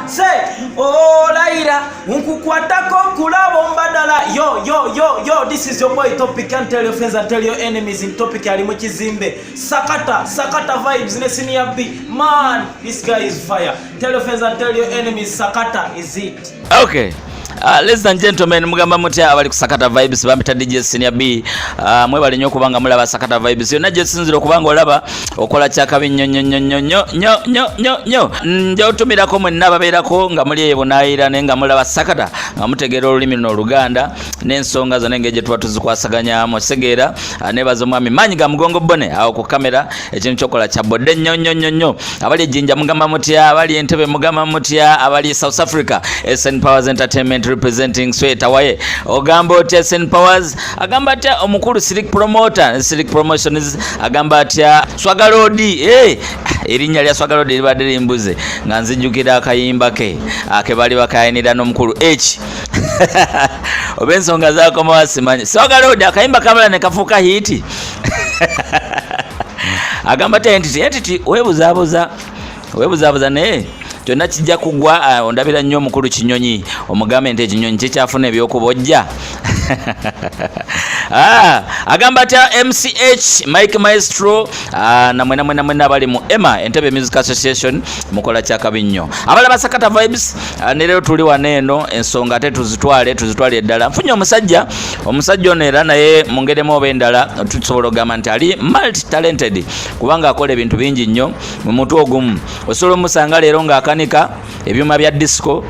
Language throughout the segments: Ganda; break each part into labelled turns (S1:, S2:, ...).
S1: Say, oh Laira, nkukwatako kulabo mbadala. Yo, yo, yo, yo, this is your boy Topic and tell your friends and tell your enemies in Topic ali mu kizimbe. Sakata, Sakata vibes ne Senior B. Man, this guy is fire. Tell your friends and tell your enemies Sakata is it.
S2: Okay. Ladies and gentlemen, mugamba mutya abali ku Sakata Vibes? Bampita DJ Senior B. Mwebale nnyo okubanga mulaba Sakata Vibes. Yonna gyesinzira okubanga olaba okola kyakabi nnyo nnyo nnyo nnyo nnyo nnyo nnyo nnyo nnyo. Nja otumirako mwenna ababeerako nga muli eyo bunaayira naye nga mulaba Sakata, nga mutegeera olulimi luno Oluganda n'ensonga zonna engeri gye tuba tuzikwasaganyamu. Kitegeera, nebaza omwami Maanyi ga Mugongo Bone awo ku kamera, ekintu kyokola kya bodde nnyo nnyo nnyo nnyo. Abali ejjinja mugamba mutya? Abali Entebe mugamba mutya? Abali South Africa, SN Powers Entertainment representing Sweta waye, ogamba otya? SN Powers agamba atya? Omukulu Slick Promoter, Slick Promotions agamba atya? Swagalodi, hey! Erinnya lya Swagalodi libadde limbuze nga nzijjukira akayimba ke ke baali bakayinira n'omukulu H, oba ensonga zakomawa simanyi. Swagalodi akayimba kamala ne kafuuka hit. Agamba atya Entity? Entity weebuzaabuza, weebuzaabuza, naye kyonna kijja kugwa. Ondabira nnyo omukulu Kinyonyi, omugambe nti ekinyonyi kikyafuna ebyokubojja. Agamba atya MCH Mike Maestro? Namwena mwena mwena abali mu Emma Entebe Music Association, mukola kyakabi nnyo. Abalaba Sakata Vibes, ne leero tuli wano eno, ensonga ate tuzitwale, tuzitwale eddala. Nfunye omusajja, omusajja ono era naye mu ngeri emu oba endala tusobola okugamba nti ali multi talented, kubanga akola ebintu bingi nnyo mu mutwe ogumu. Osobola omusanga leero ng'akanika ebyuma bya disco,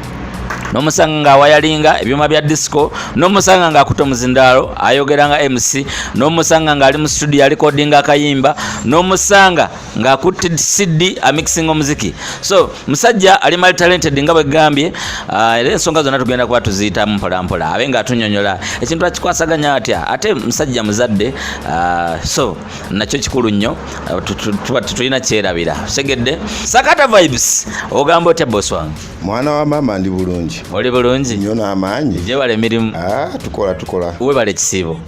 S2: n'omusanga ng'awayalinga ebyuma bya disco, n'omusanga ng'akuta omuzindaalo ayogera nga MC, n'omusanga ng'ali mu studio alikodinga akayimba, n'omusanga ng'akutte CD amixinga omuziki. So musajja ali multi talented nga bwe gambye. Era ensonga zonna tugenda kuba tuziyitamu mpolampola, abe ng'atunyonyola ekintu akikwasaganya atya. Ate musajja muzadde, so nakyo kikulu nnyo. Tuba tetulina kyerabira. Segedde Sakata Vibes, ogamba otya, boss wange?
S3: Mwana wa maama, ndi bulungi.
S2: Oli bulungi?
S3: Nnyo n'amaanyi.
S2: Gyebala emirimu?
S3: Ah, tukola, tukola.
S2: Webala ekisiibo.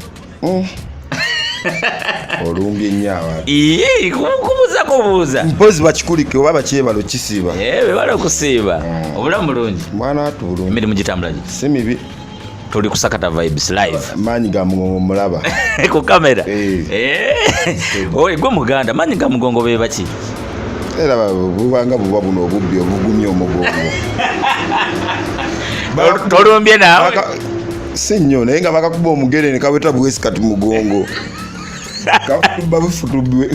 S3: Olumbye nnyo abantu.
S2: Ii, kubuuza, kubuuza.
S3: Mpozi bakikulike oba bakyebalo kisiiba.
S2: Eh, webala okusiiba. Obulamu bulungi?
S3: Mwana wattu, bulungi.
S2: Emirimu gitambula gi?
S3: Si mibi.
S2: Tuli ku Sakata Vibes live.
S3: Maanyi ga Mugongo mulaba.
S2: Ku kamera.
S3: Eh.
S2: Eh. Oye, gwe muganda, Maanyi ga Mugongo be baki?
S3: Era bubanga buba buno obubbi obugumya omugongo.
S2: Tolumbye naawe.
S3: Si nnyo, naye nga bakakuba omugere ne kaweta bwesi kati mugongo kafutuba bufutubwe.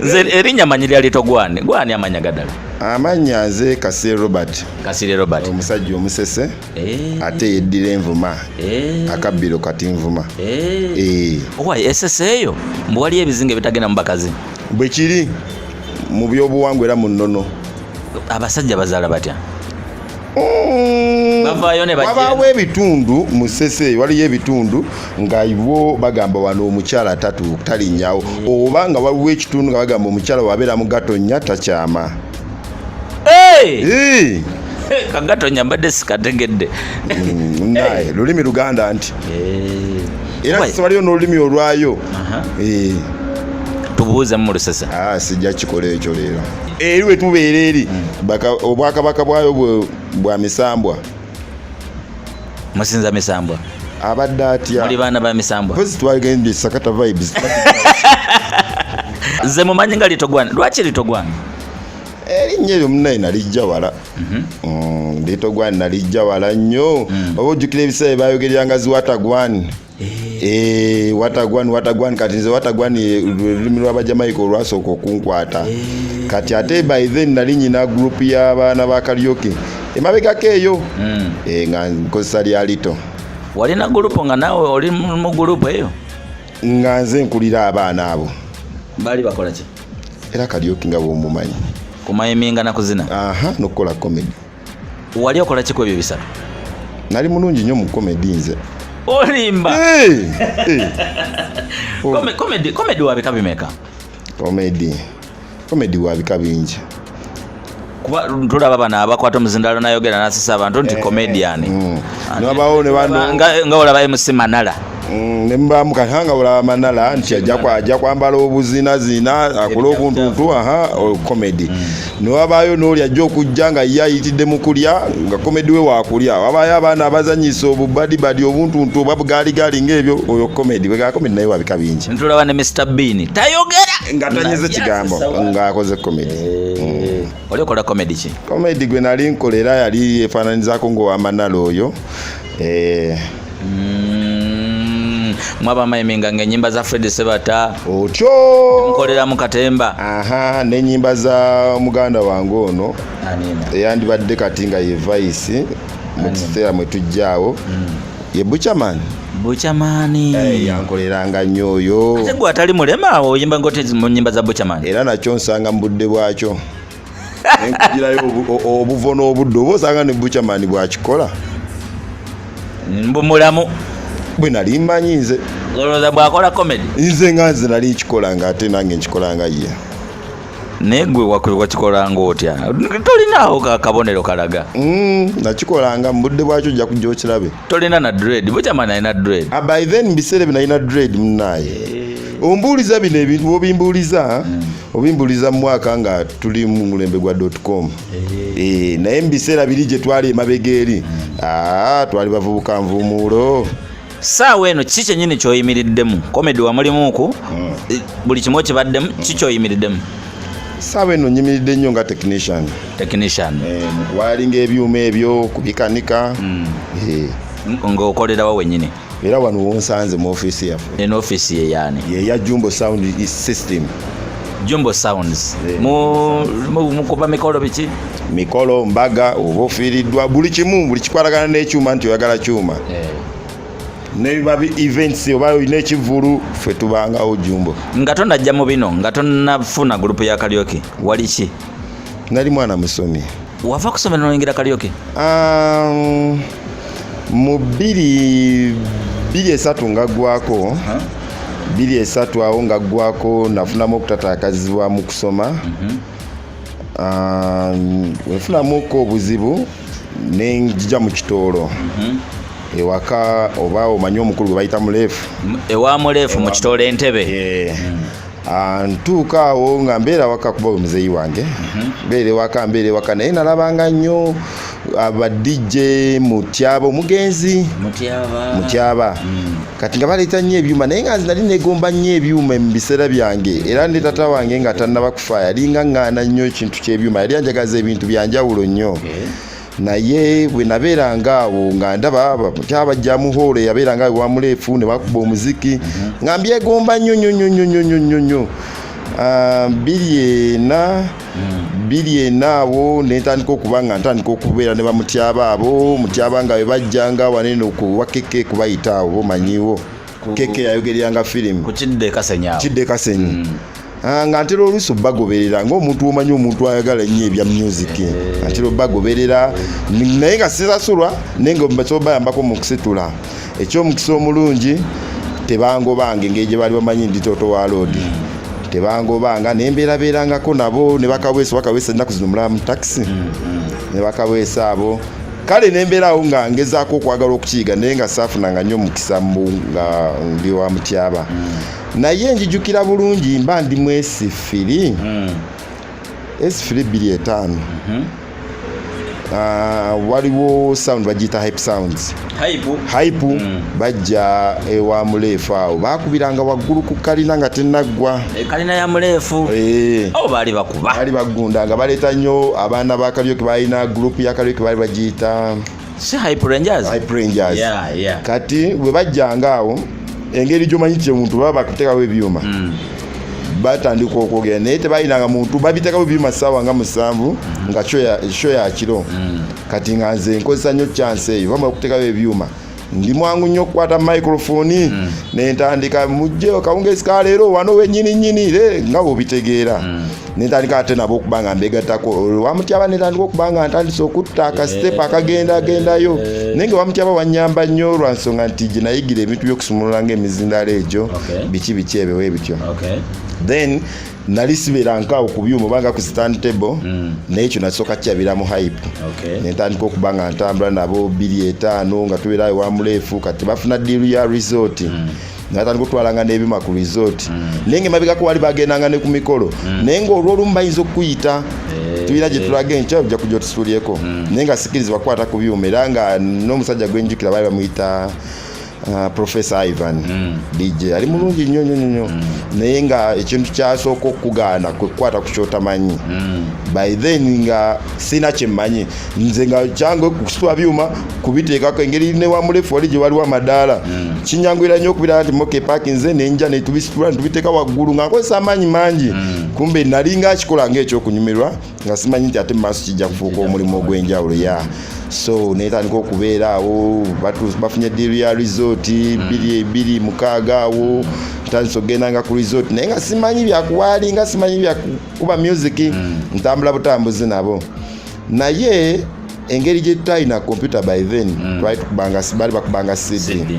S2: Nze erinnya manyi lya Lito Gwani. Gwani amanya gaddala?
S3: Amannya nze Kasire Robert.
S2: Kasire Robert.
S3: Omusajja omusese.
S2: Eh,
S3: ate yeddira envuma.
S2: Eh,
S3: akabbiro kati nvuma.
S2: Eh.
S3: Eh.
S2: Owaye, esese eyo mbu waliyo ebizinga ebitagenda mu bakazi?
S3: Bwe kiri mu byobuwangwa era mu nnono.
S2: Abasajja bazaala batya? Bavaayo ne bajja.
S3: Wabaawo ebitundu mu Ssese, waliyo ebitundu nga bo bagamba wano omukyala tatu talinnyawo, oba nga waliwo ekitundu nga bagamba omukyala wabeera mu gatonya takyama.
S2: Hey!
S3: Eh,
S2: kagatonya mbadde sikategedde.
S3: Naye lulimi Luganda nti era
S2: Owaye,
S3: Ssese waliyo n'olulimi olwayo. Eh,
S2: tubuuzemu mu Lusese.
S3: Ah, sijja kikola ekyo leero. Eri we tubeera eri obwakabaka bwayo bwa misambwa.
S2: Musinza misambwa?
S3: Abadde atya?
S2: Muli baana ba misambwa?
S3: Mpozi twagende Sakata Vibes.
S2: Nze mumanyi nga Lito Gwana. Lwaki Lito Gwana?
S3: Erinnya eryo munaye nalijja wala. Lito Gwani nalijja wala nnyo. Oba ojjukira ebiseera byebayogeryanga zi watagwani? Eh, watagwani, watagwani. Kati nze watagwani lulimi lw'Abajamaika olwasooka okunkwata. Kati ate by then nali nyina group y'abaana ba karaoke emabegako eyo. Eh, nga nkozesa lya Lito.
S2: Walina group nga naawe oli mu group eyo?
S3: Nga nze nkulira abaana abo.
S2: Baali bakola ki?
S3: Era karaoke nga bw'omumanyi.
S2: Kumayiminga na kuzina?
S3: Aha, n'okukola comedy.
S2: Wali okola ki ku ebyo bisatu?
S3: Nali mulungi nnyo mu comedy nze.
S2: Olimba.
S3: Eh, eh.
S2: Comedy wa bika bimeka?
S3: Comedy wa bika bingi.
S2: Kuba tulaba bano abakwata omuzindalo nayogera nasisa abantu nti comedian.
S3: Newabawo ne bano
S2: nga olaba MC Manala.
S3: Nemubaamu kati nga bulaba Manala nti ajja kwambala obuzinazina akole obuntuntu, aha, comedy. Newabaayo n'oli ajja okujja nga ye ayitidde mu kulya, nga comedy we wakulya. Wabaayo abaana abazanyisa obubadibadi, obuntuntu oba bugaaligaali ng'ebyo, oyo comedy bwega comedy, naye wabika bingi.
S2: Ntulaba ne Mr Bean tayogera.
S3: Nga tanyeze kigambo ng'akoze comedy.
S2: Oli okola comedy ki?
S3: Comedy gwe nali nkola era yali yefaananizaako ng'owamanala oyo.
S2: Mwaba mayiminga nga ennyimba za Fred Sebata.
S3: Otyo.
S2: Mukolera mu katemba.
S3: Aha, n'ennyimba za muganda wange ono eyandibadde kati nga ye vice mu kiseera mwe tujjaawo, ye Buchaman.
S2: Buchaman.
S3: Yankoleranga nnyo oyo.
S2: Ate gwe atali mulema oyimba ngote mu nnyimba za Buchaman?
S3: Era nakyo nsanga mu budde bwakyo nenkugirayo obuvo n'obudde, oba osanga ne Buchaman bwakikola.
S2: Mbu mulamu.
S3: Bwe nali mmanyi nze.
S2: Olowooza bwakola comedy?
S3: Nze nga nze nali nkikola nga ate nange nkikola nga ye.
S2: Naye gwe wakikolanga otya? Tolinaawo kabonero kalaga.
S3: Nakikolanga mu budde bwakyo, ojja kujja okirabe.
S2: Tolina na dread. Buchaman alina dread.
S3: Ah, by then mu biseera ebyo nalina dread. Munaye, ombuuliza bino ebintu obimbuuliza, obimbuuliza mu mwaka nga tuli mu mulembe gwa .com. Naye mu biseera biri gye twali emabega eri, twali bavubuka nvumuulo.
S2: Saawa eno ki kyennyini kyoyimiriddemu? Comedy wamulimuuku, buli kimu okibaddemu, ki kyoyimiriddemu?
S3: Saawa eno nyimiridde nnyo nga technician.
S2: Technician.
S3: Mu kuwayalinga ebyuma ebyo, kubikanika.
S2: Ng'okolerawo wennyini?
S3: Era wano wonsanze mu ofiisi yaffe.
S2: Eno ofiisi ye yaani?
S3: Yeya Jumbo Sound System.
S2: Jumbo Sounds. Mukuba mikolo biki?
S3: Mikolo, mbaga, oba ofiiriddwa, buli kimu, buli kikwatagana n'ekyuma nti oyagala kyuma, nebiba events oba olina ekivulu, ffe tubangawo Jumbo.
S2: Nga tonajja mu bino, nga tonafuna gurupu ya karaoke, wali ki?
S3: Nali mwana musomi.
S2: Wava kusomero noyingira karaoke?
S3: Mu 2003 nga ggwako, 2003 awo nga ggwako, nafunamu okutataakazibwa mu kusoma. Wenfunamuko obuzibu nenjija mu kitoolo ewaka, oba omanyi omukulu gwe bayita Muleefu.
S2: Ewa Muleefu mu kitoolo Entebe.
S3: Ntuuka awo nga mbeera waka kuba we muzeeyi wange, mbeera ewaka, mbeera ewaka, naye nalabanga nnyo aba DJ Mutyaba, omugenzi.
S2: Mutyaba.
S3: Mutyaba. Kati nga baleeta nnyo ebyuma, naye nga nze nali negomba nnyo ebyuma mu biseera byange, era ne tata wange nga tannaba kufa yalinga ŋŋaana nnyo ekintu ky'ebyuma, yali anjagaza ebintu byanjawulo nnyo. Naye bwe nabeeranga awo nga ndaba kyabajja mu hall yabeeranga wa Muleefu ne bakuba omuziki, nga mbyegomba nnyo nnyo nnyo nnyo nnyo nnyo nnyo nnyo. 2004, 2004 awo nentandika okuba nga ntandika okubeera ne bamutyaba abo. Mutyaba nga bwe bajjanga wanene okuwa Keke, kubayita awo bomanyiwo Keke yayogereranga firimu.
S2: Kukidde Kasenyi awo.
S3: Kidde Kasenyi. Nga ntera oluusi bagoberera ng'omuntu omanyi omuntu ayagala ennyo ebya music, ntera obagoberera naye nga sisasulwa, naye nga basobola bayambako mu kusitula. Ekyomukisa omulungi tebangobanga, engeri gye baali bamanyi ndi toto wa loodi, tebangobanga, naye mbeerabeerangako nabo ne Bakaweesa. Bakaweesa ennaku zino mulaba mu takisi ne Bakaweesa abo. Kale nembeeraawo nga ngezaako okwagala okukiyiga, naye nga saafunanga nnyo omukisa mu nga ndi wa Mutyaba. Naye njijukira bulungi mba ndi mu S3, S3 2005. Waliwo sound bagiyita Hype Sounds.
S2: Hype.
S3: Hype. Bajja ewa Muleefu awo, bakubiranga waggulu ku kalina nga tenaggwa.
S2: Kalina ya Muleefu. Awo baali bakuba.
S3: Baali bagunda nga baleeta nnyo abaana ba karaoke, balina group ya karaoke, baali bagiyita
S2: Si Hype Rangers?
S3: Hype Rangers.
S2: Yeah.
S3: Kati bwe bajjanga awo, engeri gyomanyi nti omuntu baba bakuteekawo ebyuma, batandika okwogera, naye tebalinanga muntu. Babiteekawo ebyuma ssaawa nga 7 nga show ya kiro. Kati nga nze nkozesa nnyo chance eyo, bamala okuteekawo ebyuma, ndi mwangu nnyo okukwata microphone nentandika, "Mujje kawungezi ka leero wano wenyini nyini re," nga bwobitegeera. Nentandika ate nabo okuba nga mbegattako. Olwo Wamutyaba nentandika okuba nga ntandise okutta akasitepu akagenda agendayo, naye nga Wamutyaba wanyamba nnyo lwa nsonga nti gye nayigira ebintu by'okusumulula ng'emizindalo egyo, biki biki ebyo ebityo. Then Nali sibeera nkaawo ku byuma obanga ku stand table, naye ekyo nasooka kyabira mu Hype. Nentandika okuba nga ntambula nabo 25 nga tubeera awo wamuleefu. Kati bafuna deal ya resort, natandika okutwalanga n'ebyuma ku resort, naye nga emabegako wali bagendanga ne ku mikolo, naye ngaolwolumu bayinza okukuyita, tulina gye tulaga enkya, ojja kujja otusuulyeko, naye nga sikirizibwa kukwata ku byuma. Era nga n'omusajja gwenjukira baali bamuyita Professor Ivan, DJ ali mulungi nnyo nnyo nnyo, naye nga ekintu kyasooka okugaana kwe kukwata ku kyotamanyi. By then nga sina kyemmanyi nze, nga kyange kusitula byuma kubiteekako engeri ne wamulefu wali gye waliwo amadaala, kinyanguyira nnyo okubiraba nti moka epakinze, nenja netubisitula netubiteeka waggulu nga nkozesa amaanyi mangi. Kumbe nali nga akikola ngaekyokunyumirwa, nga simanyi nti ate mu maaso kijja kufuuka omulimu ogw'enjawulo. Ya, so netandika okubeera awo, bafunye deal ya resort 2006 awo ntandise okugendanga ku resort, naye nga simanyi byakuwaali, nga simanyi byakuba music, ntambula butambuzi nabo. Naye engeri gye tutalina computer by then, twali tukubanga, baali bakubanga CD,
S2: CD.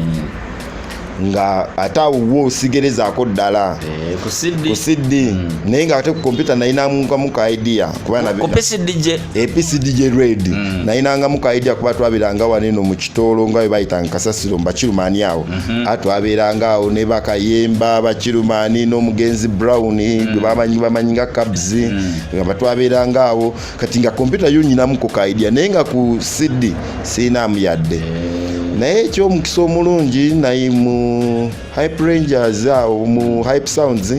S3: Nga ate awo wo osigerezaako ddala.
S2: Eh, ku CD.
S3: Ku CD, naye nga ate ku computer nayinamukamu ka idea kuba
S2: ku PCDJ.
S3: PCDJ Red, nayinangamu ka idea kuba twabeeranga wano eno mu kitoolo nga bwe bayitanga kasasiro mubakirumani awo. Ate twabeeranga awo ne bakayemba bakirumani n'omugenzi Brown gwe bamanyi nga Cabs, nga batwabeeranga awo. Kati nga kompyuta yo nyinamuko ka idea, naye nga ku CD siinaamu yadde. Naye ekyomukisa omulungi, naye mu Hype Rangers awo mu Hype Sounds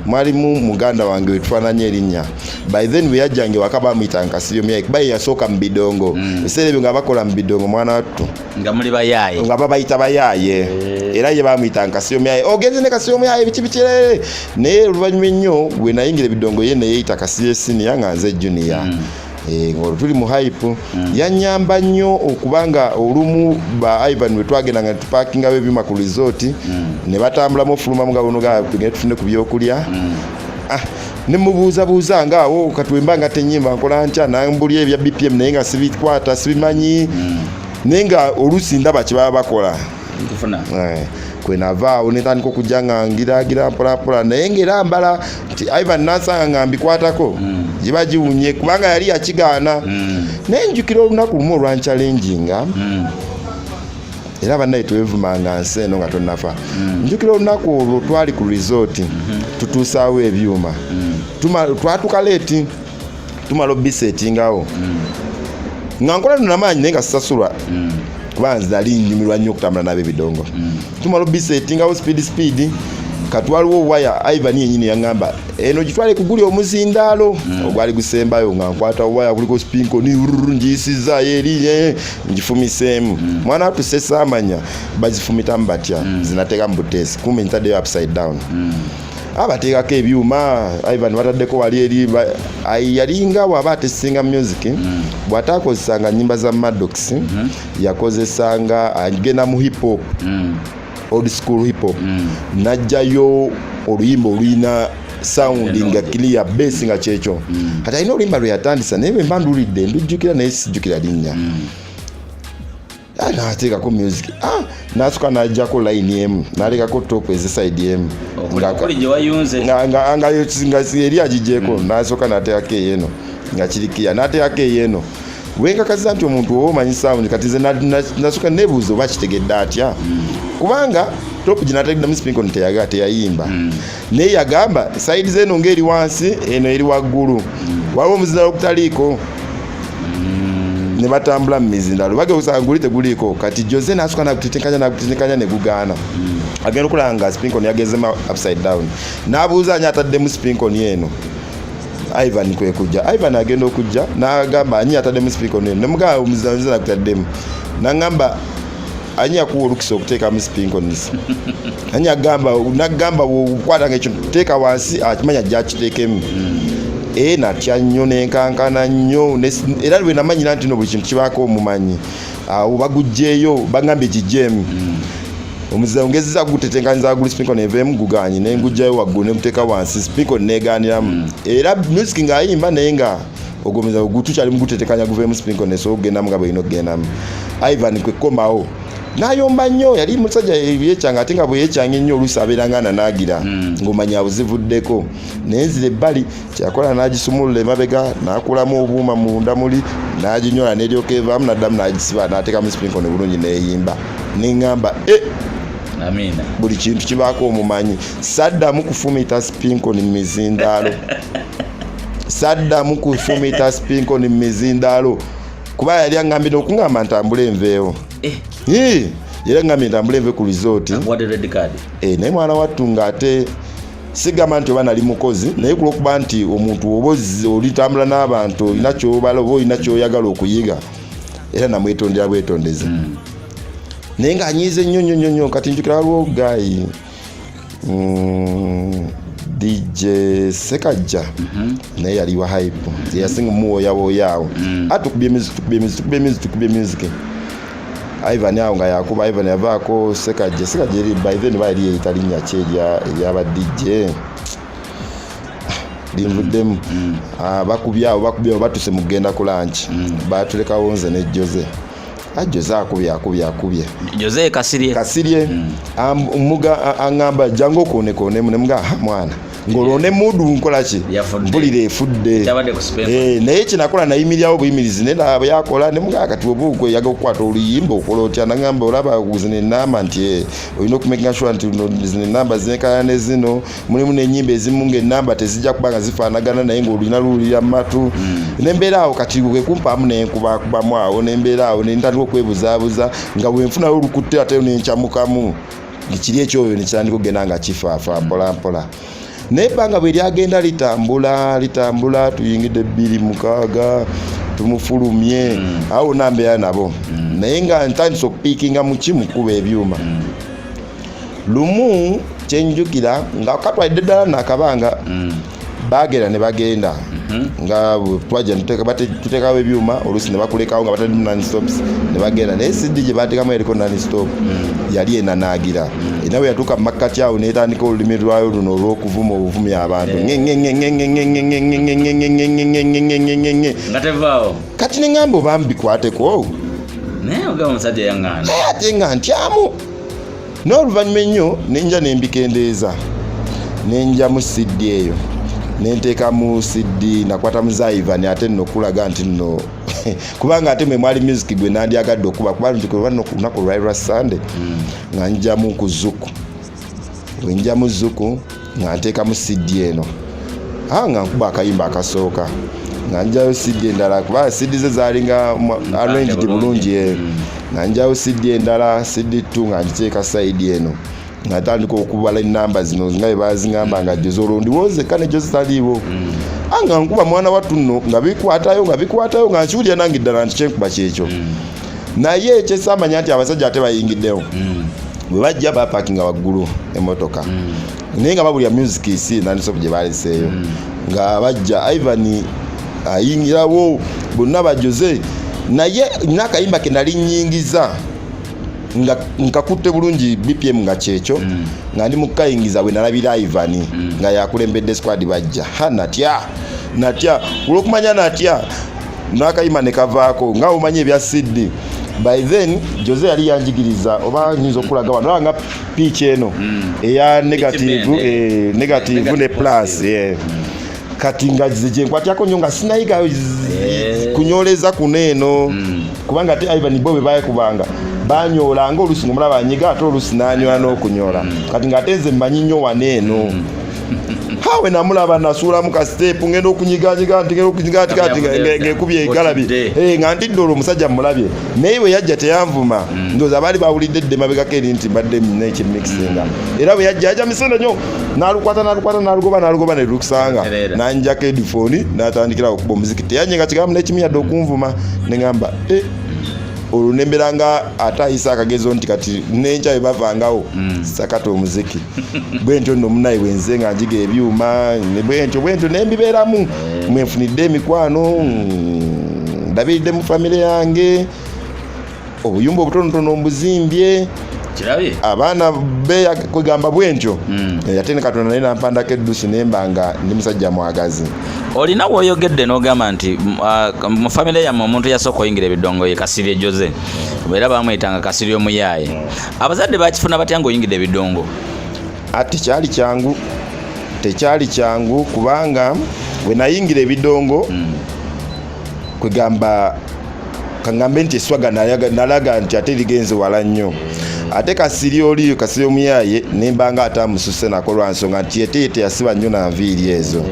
S3: mwalimu muganda wange wetufaananya erinnya. By then bwe yajjanga ewaka bamuyitanga Kasirye Muyaaye, kuba ye yasooka mu bidongo ebiseera ebyo nga bakola mu bidongo, mwana wattu.
S2: Nga muli bayaaye.
S3: Nga babayita bayaaye, era ye bamuyitanga Kasirye Muyaaye, ogenze ne Kasirye Muyaaye, biki biki. Naye oluvannyuma ennyo bwe nayingira ebidongo, ye neyeyita Kasirye Senior nga nze Junior. Ng'olwo tuli mu Hype. Yanyamba nnyo okubanga olumu ba Ivan bwe twagenda nga tupakingawo ebyuma ku resort, ne batambulamu ofulumamu nga buno ga tugende tufune ku byokulya. Ah, ne mubuuzabuuza ngaawo kati wemba nga tenyimba nkola ntya, nambulya ebya BPM, naye nga sibikwata, sibimanyi, naye nga oluusi ndaba kye baba bakola.
S2: Nkufuna.
S3: Kwenavaawo netandika okujja nga ngiragira mpolampola, naye ngaera mbala nti Ivan nansanga nga mbikwatako giba giwunye, kubanga yali yakigaana. Naye njukira olunaku lumu olwanchallenginga, era bannaye twevumanga nsi eno nga tonnafa. Njukira olunaku olwo twali ku resort, tutuusaawo ebyuma, twatuka late, tumala obisetingawo nga nkola nno namaanyi, naye nga sisasulwa kuba nze nali nyumirwa nnyo okutambula n'ab'ebidongo. Tumala obisetingawo speed speed, kati waliwo waya, Ivan yenyini yaŋŋamba eno gitwale kuguli omuzindaalo ogwali gusembayo, nga nkwata waya kuliko spinkoni, ngiyisizaayo eri, ngifumiseemu. Mwana wattu sesaamanya bazifumitamu batya, zinateeka mu buteesi, kumbe ntaddeyo upside down. Abateekako ebyuma, Ivan bataddeko wali eri, yalinga bw'aba atesinga music, bw'ataakozesanga nyimba za Maddox, yakozesanga agenda mu hip hop, old school hip hop, najjayo oluyimba olulina sound nga clear, bass nga kyekyo. Kati alina oluyimba lwe yatandisa, naye bwe mba ndulidde ndujjukira, naye sijjukira linnya. Nateekako music, nasooka najjako line emu, nalekako top ezeside emu.
S2: Okuli gye wayunze.
S3: Nga eri agigyeko, nasooka nateekako eyeno nga kirikiya, nateekako eyeno wenkakaziza nti omuntu oba omanyi sound. Kati nze nasooka nebuuza oba kitegedde atya, kubanga top gye nategeddemu spinkon teyaga teyayimba, naye yagamba side zeno ngaeri wansi, eno eri waggulu, waliwo omuzindalo ogutaliiko, ne batambula mu mizindalo bagenda okusanga guli teguliiko. Kati Jose nasooka nagutetenkanya, nagutetenkanya ne gugaana. Agenda okulaba nga spinkon yagezemu upside down, n'abuuza ani ataddemu spinkon eno. Ivan kwe kujja. Ivan agenda okujja n'agamba, "Ani ataddemu spinkon eno?" Nemugamba, "Omuzindalo nze nakutaddemu." N'aŋŋamba, "Ani yakuwa olukisa okuteekamu spinkons? Ani agamba?" Nagamba, "Okwatanga ekintu teeka wansi, akimanya gyakiteekemu." E natya nnyo, nenkankana nnyo, era lwe namanyira nti no buli kintu kibaako omumanyi. Awo bagugjeeyo, bagambye gijjeemu omuzira, ngezeza gutetenkanyiza guli spinkon eveemu, guganye. Nengugjayo waggulu, neguteeka wansi, spinkon neganiramu, era music ng'ayimba, naye nga ogwo omuzira tukyali mugutetekanya guveemu spinkon esobola okugendamu nga bwelina okugendamu. Ivan kwekkomawo Nayomba nnyo, yali musajja yekyanga, ate nga bwe yekyanga ennyo oluusi abeera nga ananaagira ng'omanya abuzivuddeko. Naye nzira ebbali, kyeyakola n'agisumulula emabega, n'akulamu obuuma munda muli, n'aginyola n'eryoka evaamu, n'addamu n'agisiba, n'ateekamu spinkoni bulungi n'eyimba. Neŋŋamba e
S2: Amiina.
S3: Buli kintu kibaako omumanyi. Saddamu kufumita spinkoni mu mizindaalo, saddamu kufumita spinkoni mu mizindaalo, kuba yali aŋŋambye n'okuŋŋamba ntambule enveewo. Ii, yali aŋŋambye ntambule enve ku resort.
S2: Akuwadde red card.
S3: Eh, naye mwana wattu ng'ate sigamba nti oba nali mukozi, naye kulwokuba nti omuntu oba olitambula n'abantu, olina kyobala oba olina kyoyagala okuyiga, era namwetondera bwetondezi. Naye ng'anyiize nnyo nnyo nnyo nnyo. Kati njukira waliwo guy, DJ Sekajja, naye yali wa hype, yasinga muwoyawooya awo. Ate tukubye music, tukubye music, tukubye music, tukubye music. Ivan awo nga yakuba, Ivan yavaako Sekajja. Sekajja eri by then ba yali yeyita linnya ki eryaba DJ, linvuddemu. Ah, bakubye awo, bakubye awo, batuse mu kugenda ku lunch, batulekawo nze ne Jose. Ah, Jose akubye, akubye, akubye.
S2: Jose Kasirye.
S3: Kasirye. Muga aŋŋamba, "Jangu okonekonemu." Nemuga, "Ha, mwana, ng'olwo ne mudu nkola ki?"
S2: Yafudde.
S3: Mpulira efudde.
S2: Kyabadde ku Spence.
S3: Eh, naye kyenakola nayimirirawo buyimirizi, naye naba yakola nemugaa, "Kati oba okweyaga okukwata oluyimba okola otya?" Nagamba, "Olaba zino enamba nti olina okumakinga sure nti zino enamba zenkana ne zino, mulimu n'enyimba ezimu ngaenamba tezijja kuba nga zifaanagana, naye ng'olina luwulira mu matu." Nembeera awo, kati bwekumpaamu nenkubakubamu awo, nembeera awo nentandika okwebuzaabuza nga bwenfunayo olukutte, ate nenkyamukamu kiri ekyoyo nekitandika okugenda nga kifaafa mpola mpola. Naye ebbanga bwe lyagenda litambula litambula, tuyingidde 2006, tumufulumye awo, nambeera nabo, naye nga ntandise okupiikinga muki mukuba ebyuma. Lumu kyenjukira nga katwalidde ddala nakabanga, bagenda ne bagenda nga bwe twajja tuteekawo ebyuma, oluusi ne bakulekawo nga batalimu nonstops ne bagenda. Naye CD gye bateekamu eriko nonstop yali enanaagira, era bwe yatuuka mu makkati awo netandika olulimi lwayo luno olw'okuvuma obuvumi abantu. Nge
S2: Nga tevaawo.
S3: Kati neŋŋamba oba mbikwateko.
S2: Naye ogamba omusajja yaŋŋaana.
S3: Naye ate nga ntyamu. N'oluvannyuma ennyo nenja nembikendeeza, nenjamu CD eyo, nenteekamu CD nakwata mu za Ivan. Ate nno okulaga nti nno kubanga ate mwe mwali music gwe nandyagadde okuba, kuba nti kuba nno ku lunaku lwali lwa Sunday, nga njamu ku zuku, bwe njamu zuku nga nteekamu CD eno. Ah, nga nkuba akayimba akasooka, nga njayo CD endala, kuba CD ze zaalinga arranged bulungi, eh. Nga njayo CD endala, CD 2, nga ngiteeka side eno, nga ntandika okubala enamba zino nga bwe bazingamba, nga Jose olwo ndiwo nzekka ne Jose taliiwo. Ah, nga nkuba mwana wattu nno, nga bikwatayo, nga bikwatayo, nga nkiwulira nange ddala nti kyenkuba kyekyo. Naye kyesaamanya nti abasajja ate bayingiddewo. Bwe bajja bapakinga waggulu emmotoka, naye nga babulya music si nonstop gye baleseeyo. Nga bajja, Ivan ayingirawo, bonna bajoze, naye nina akayimba ke nali nyingiza nga nkakutte bulungi BPM, nga kyekyo nga ndi mukayingiza. Bwe nalabira Ivan nga yakulembedde squad bajja, ha, natya, natya olwokumanya natya n'akayimba ne kavaako. Nga omanyi ebya CD, by then Jose yali yanjigiriza, oba nyinza okulaga wano, olaba nga pitch eno eya negative,
S2: bend,
S3: eh, negative ne plus, yeah. Kati nga ze gyenkwatyako nnyo, nga sinayiga kunyoleza kuno eno, kubanga ate Ivan bo bwe bakubanga banyoolanga, oluusi ngaomulaba anyiga, ate oluusi nanyola n'okunyola. Kati ng'ate nze mmanyi nnyo wano eno. Hawe namulaba nasuulamu ka step, ngenda okunyiganyiga nti ngenda okunyiga nti kati ngekubye egalabi.
S2: Otidde.
S3: Eh, nga ntidde olwo omusajja mulabye. Naye bwe yajja teyanvuma, ndowooza baali bawulidde dde emabegako eri nti mbadde nina ekyemixinga. Era bwe yajja, yajja misinde nnyo, n'alukwata, n'alukwata, n'alugoba, n'alugoba ne lukusanga.
S2: Tereera.
S3: Nanjako headphone, n'atandikira okuba omuziki, teyanyenga kigambo n'ekimu yadde okunvuma. Neŋŋamba, eh, olwo nembeera nga ate ayise akagezo nti kati nenkya bwe bavangawo sakata omuziki. Bwe ntyo nno munaye bwenze nga njiga ebyuma ne bwentyo bwentyo nembibeeramu, mwenfunidde emikwano, ndabiridde mu famire yange, obuyumba obutonotono mbuzimbye.
S2: Kirabye.
S3: Abaana kwegamba bwentyo. Ate ne Katonda naye nampandako eddusu, nemba nga ndi musajja mwagazi.
S2: Olina woyogedde n'ogamba nti mu famire yammwe omuntu yasooka oyingira ebidongo ye Kasirye Jose, era bamwyitanga Kasirye omuyaaye. Abazadde bakifuna batya ng'oyingidde ebidongo?
S3: Ate tekyali kyangu, tekyali kyangu, kubanga bwe nayingira ebidongo, kwegamba kaŋŋambe nti eswaga nalaga nti ate ligenze wala nnyo. Ate Kasiri oli, Kasiri omuyaye, nembanga ate amususe nako lwa nsonga nti ate ye teyasiba nnyo na nviiri ezo.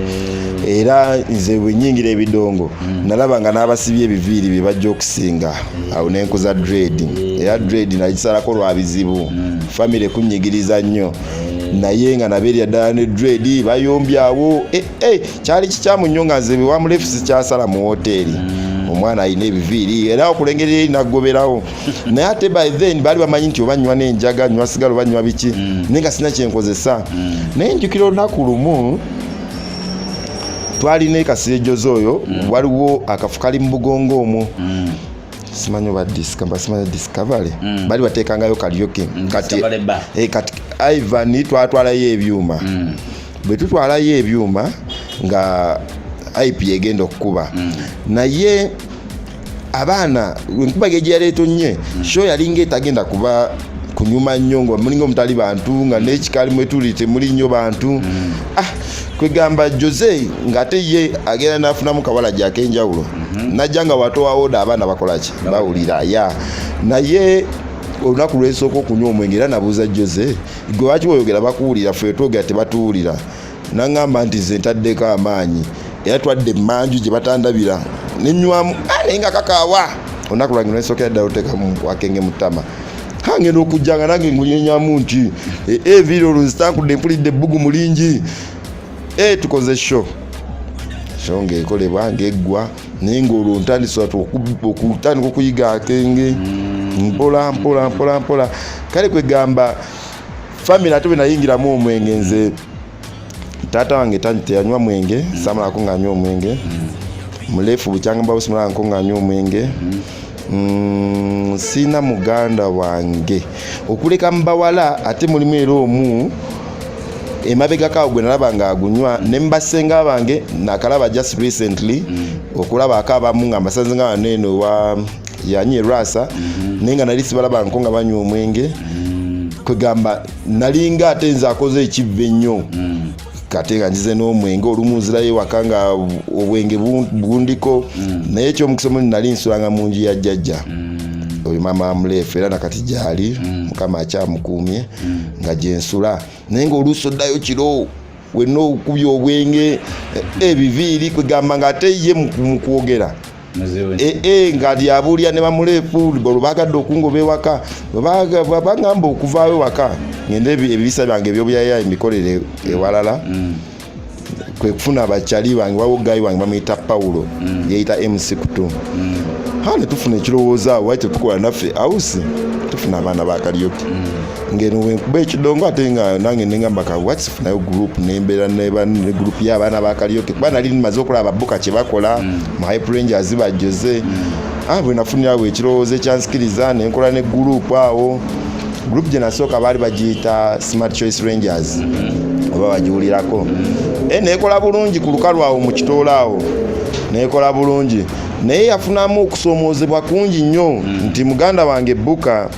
S3: Era nze bwe nyingira ebidongo, nalaba nga n'abasibye ebiviiri bye bajja okusinga. Awo nenkuza dread, era dread nagisalako lwa bizibu, famire kunyigiriza nnyo, naye nga nabeerya ddala ne dread bayombyawo. Kyali kikyamu nnyo nga nze wamulefu sikyasala mu woteeri, omwana alina ebiviiri era okulengera eri naggoberawo. Naye ate by then baali bamanyi nti oba nywa n'enjaga, nywa sigala, oba nywa biki, naye nga sina kyenkozesa. Naye njukira olunaku lumu twalina ekasire Jose oyo, waliwo akafu kali mu bugongo omwo, simanyi oba simanyi Discovery, bali bateekangayo karaoke. Kati
S2: Discovery Bar.
S3: Kati Ivan twatwalayo ebyuma. Bwe tutwalayo ebyuma nga ip egenda okukuba, naye abaana enkuba gye yaleeta nnye, show yalinga etagenda kuba kunyuma nnyo nga mulinga omutali bantu, nga n'ekikali mwetuli temuli nnyo bantu. Ah, kwegamba Jose ng'ate ye agenda n'afunamu kawala gyak'enjawulo, najja nga watowawoda abaana bakolaki, bawulira ya. Naye olunaku lwesooka okunywa omwenge, era nabuuza Jose, "Gwe lwaki woyogera bakuwulira, ffe twogera tebatuwulira?" Naŋŋamba nti nze ntaddeko amaanyi, era twadde emanju gye batandabira nenywamu. Ah, naye nga kakaawa. Olunaku lwange lwensookera ddala oteekamu wakenge mu ttama, ngenda okujja nga nange ngunyenyamu nti eviiri olwo nzitankudde, mpulidde ebbugumu lingi. Tukoze show, show ng'ekolebwa ng'eggwa, naye ng'olwo ntandise okutandika okuyiga akenge mpola mpola mpola mpola. Kale kwegamba family, ate bwe nayingiramu omwenge, nze taata wange teyanywa mwenge, samalako ng'anywa omwenge. Mulefu bukyangamba busimalako ng'anywa omwenge. Siina muganda wange okuleka mu bawala, ate mulimu era omu emabegako awo gwe nalaba ng'agunywa ne mubasenga bange nakalaba just recently okulabako abamu nga mbasanze nga wano eno wa yanyi erwasa, naye nga nali sibalaba nko nga banywa omwenge. Kwegamba nalinga ate nze akoze ekivve ennyo, kate nga njize n'omwenge, olumu nzirayo ewaka nga obwenge bundiko. Naye ekyomukisa omuli nali nsulanga mu nju ya jjajja oyo maama wamuleefu, era nakati gyali, Mukama akyamukuumye, nga gyensula. Naye ngaoluusi oddayo kiro wenna okubya obwenge, ebiviiri, kwegamba nga ate ye mu kwogera nga lyabuulira ne bamuleefu olwo bagadde okungoba ewaka. Bwe baŋŋamba okuvaayo ewaka ngende ebibisa byange ebyobuyaya emikolere ewalala, kwe kufuna bakyali bange. Waliwo guy wange bamuyita Pawulo, yeyita MC Kutu. Ha, ne tufuna ekirowoozo awo, waki tetukola naffe house, tufuna abaana ba karaoke ngeno wenkuba ekidongo. Ate nga nange nengamba ka waki sifunayo group, nembeera ne group y'abaana ba karaoke, kuba nali maze okulaba babuka kye bakola mu Hype Rangers bajjoze. Ah, bwe nafunirawo ekirowoozo ekyansikiriza, nenkola ne group awo. Group gye nasooka baali bagiyita Smart Choice Rangers, oba bagiwulirako. Nekola bulungi ku lukalu awo mu kitoola awo, nekola bulungi, naye yafunamu okusoomoozebwa kungi nnyo nti muganda wange Buka,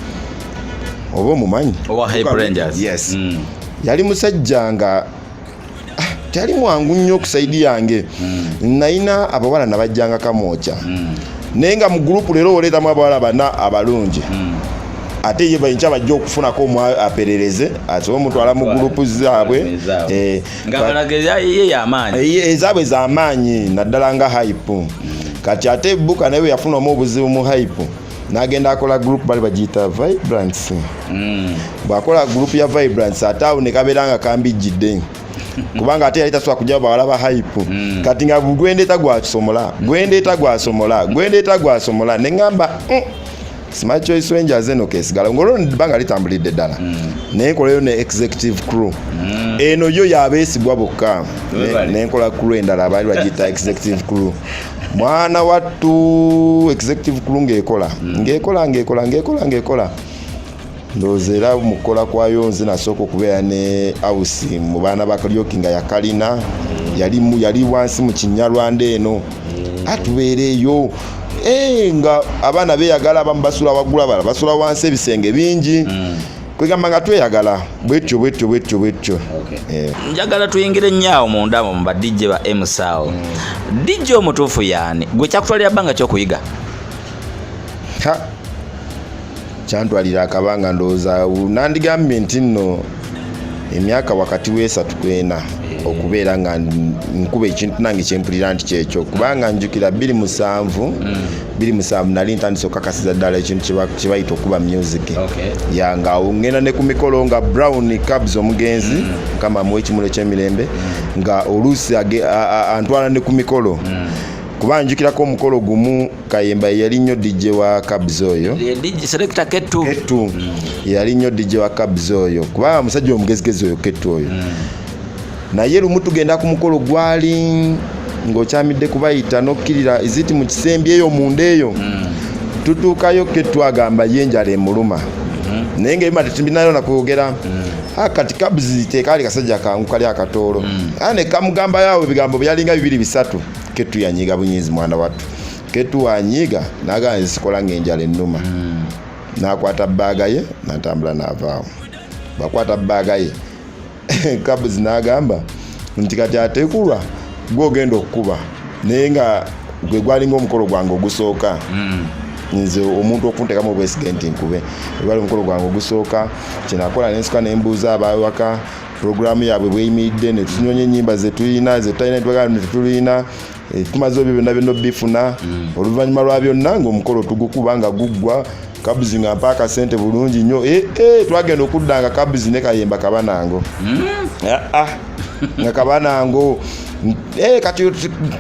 S3: oba omumanyi?
S2: Owa Hype Rangers.
S3: Yes. Yali musajja nga teyali mwangu nnyo ku side yange. Nayina abawala nabajjanga Kamwokya, naye nga mu group leero oleetamu abawala bana abalungi, ate ye bayinkya bajja okufunako omu aperereze asobole omutwala mu group zaabwe.
S2: Nga balaga ye yamaanyi.
S3: Ezaabwe z'amaanyi, naddala nga Hype. Kati ate Buka naye bwe yafunamu obuzibu mu Hype, n'agenda akola group bali bagiyita Vibrance. Bw'akola group ya Vibrance, ate awo ne kabeera nga kambijjidde, kubanga ate yali tasobola kujja bawala ba Hype. Kati nga gwendeeta gwasomola, gwendeeta gwasomola, gwendeeta gwasomola, ne ŋŋamba, Smart Choice Rangers eno kesigala ng'olwo bbanga litambulidde ddala." Naye nkolayo ne executive crew, eno yo yabeesigwa bokka.
S2: Webale.
S3: Nenkola crew endala baali bagiyita executive crew. Mwana wattu, executive crew ng'ekola, ng'ekola, ng'ekola, ng'ekola, ng'ekola. Ndowooza era mu kukola kwayo nze nasooka okubeera ne house mu baana ba Karaoke nga yakalina, yali wansi mu Kinyarwanda eno, atubeera eyo. Nga abaana beeyagala, abamu basula waggulu, abalala basula wansi, ebisenge bingi, kwegamba nga tweyagala bwetyo bwetyo bwetyo bwetyo.
S2: Njagala tuyingire nnyo awo munda mu ba DJ ba MC awo. DJ omutuufu yaani? Gwe kyakutwalira bbanga kyokuyiga?
S3: Ha, kyantwalira akabanga, ndowooza nandigambye nti nno emyaka wakati w'esatu kwena okubeera nga nkuba ekintu nange kyempulira nti kyekyo, kubanga njukira 27 27 nali ntandise okukakasiza ddala ekintu kye bayita okuba music. Ya, nga awo ngenda ne ku mikolo nga Brown Cabs omugenzi, Mukama amuwe ekimuli ekyemirembe, nga oluusi antwala ne ku mikolo, kuba njukirako omukolo gumu Kayemba ye yali nnyo DJ wa Cabs oyo.
S2: Ye DJ Selector Ketu.
S3: Ketu yali nnyo DJ wa Cabs oyo, kubanga omusajja omugezigezi oyo Ketu oyo. Naye lumu tugenda ku mukolo gwali ng'okyamidde kubayita n'okkirira iziti mu kisembi eyo munda eyo, tutuukayo, Ketu agamba ye enjala emuluma, naye ngaebima tetubinayo nakwogera. Ah, kati Cabs tekaali kasajja kangu, kali akatoolo. Ah, ne kamugambayo awo ebigambo byalinga bibiri bisatu. Ketu yanyiga bunyizi, mwana wattu. Ketu wanyiga nagamba, "Nze sikola ng'enjala ennuma." N'akwata bag ye n'atambula n'avaawo. Bakwata bag ye, Cabs n'agamba nti kati ateekulwa gwogenda okukuba, naye nga gwe gwalinga omukolo gwange ogusooka nze omuntu okunteekamu obwesige nti nkube. Gwali omukolo gwange ogusooka. Kyenakola, nensuka nembuuza abawaka puroguramu yaabwe bweyimiridde, netunyonya enyimba zetulina, zetutalina, netwagala netutulina. Tumaze ebyo byonna byonna obifuna. Oluvannyuma lwa byonna ngaomukolo tugukuba, nga guggwa, Kabuzi nga mpa akasente bulungi nnyo. Twagenda okudda nga Kabuzi ne Kayemba kabanango. Ah, ah, nga kabanango. Kati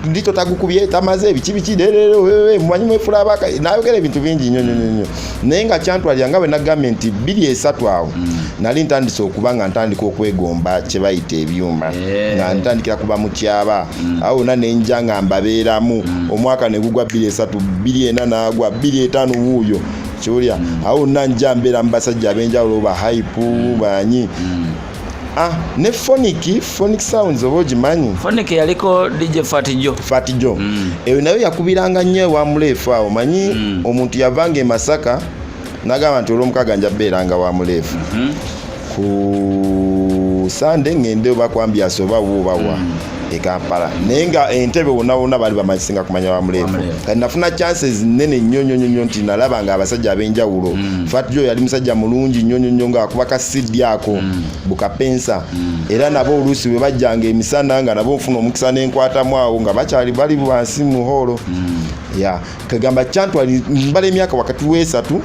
S3: ndito tagukubye, tamaze biki biki leero, mumanyi mwefula abaka, nayogera ebintu bingi nnyo nnyo nnyo. Naye nga kyantwalira, nga bwe nagambye nti 23 awo nali ntandise okuba nga ntandika okwegomba kye bayita ebyuma, nga ntandikira kuba mutyaba awo wonna nenja nga mbabeeramu. Omwaka ne gugwa 23, 24 n'agwa, 25 wuuyo kiwulya. Awo wonna nja mbeera mu basajja ab'enjawulo, ba hype banyi. Ah, ne Phonic Sounds oba ogimanyi?
S2: Phonic yaliko DJ Fatijo.
S3: Fatijo eyo nayo yakubiranga nnyo ewa Muleefu awo. Manyi omuntu yavanga e Masaka nagamba nti olwomukaaga nja beeranga wa Muleefu, ku Sande ngende oba kwambyasi oba wo oba wa e Kampala, naye nga entebe wonna wonna baali bamanyisinga kumanya wa Muleefu.
S2: Muleefu.
S3: Kati nafuna chances nene nnyo nnyo nnyo nnyo nti nalaba nga abasajja ab'enjawulo. Fatijo yali musajja mulungi nnyo nnyo nnyo, ng'akuba ka CD ako bukapensa, era nabo oluusi bwe bajjanga emisana nga nabo nfuna omukisa nenkwatamu awo nga bakyali bali wansi mu hall. Ya, kagamba kyantwali mbala emyaka wakati w'esatu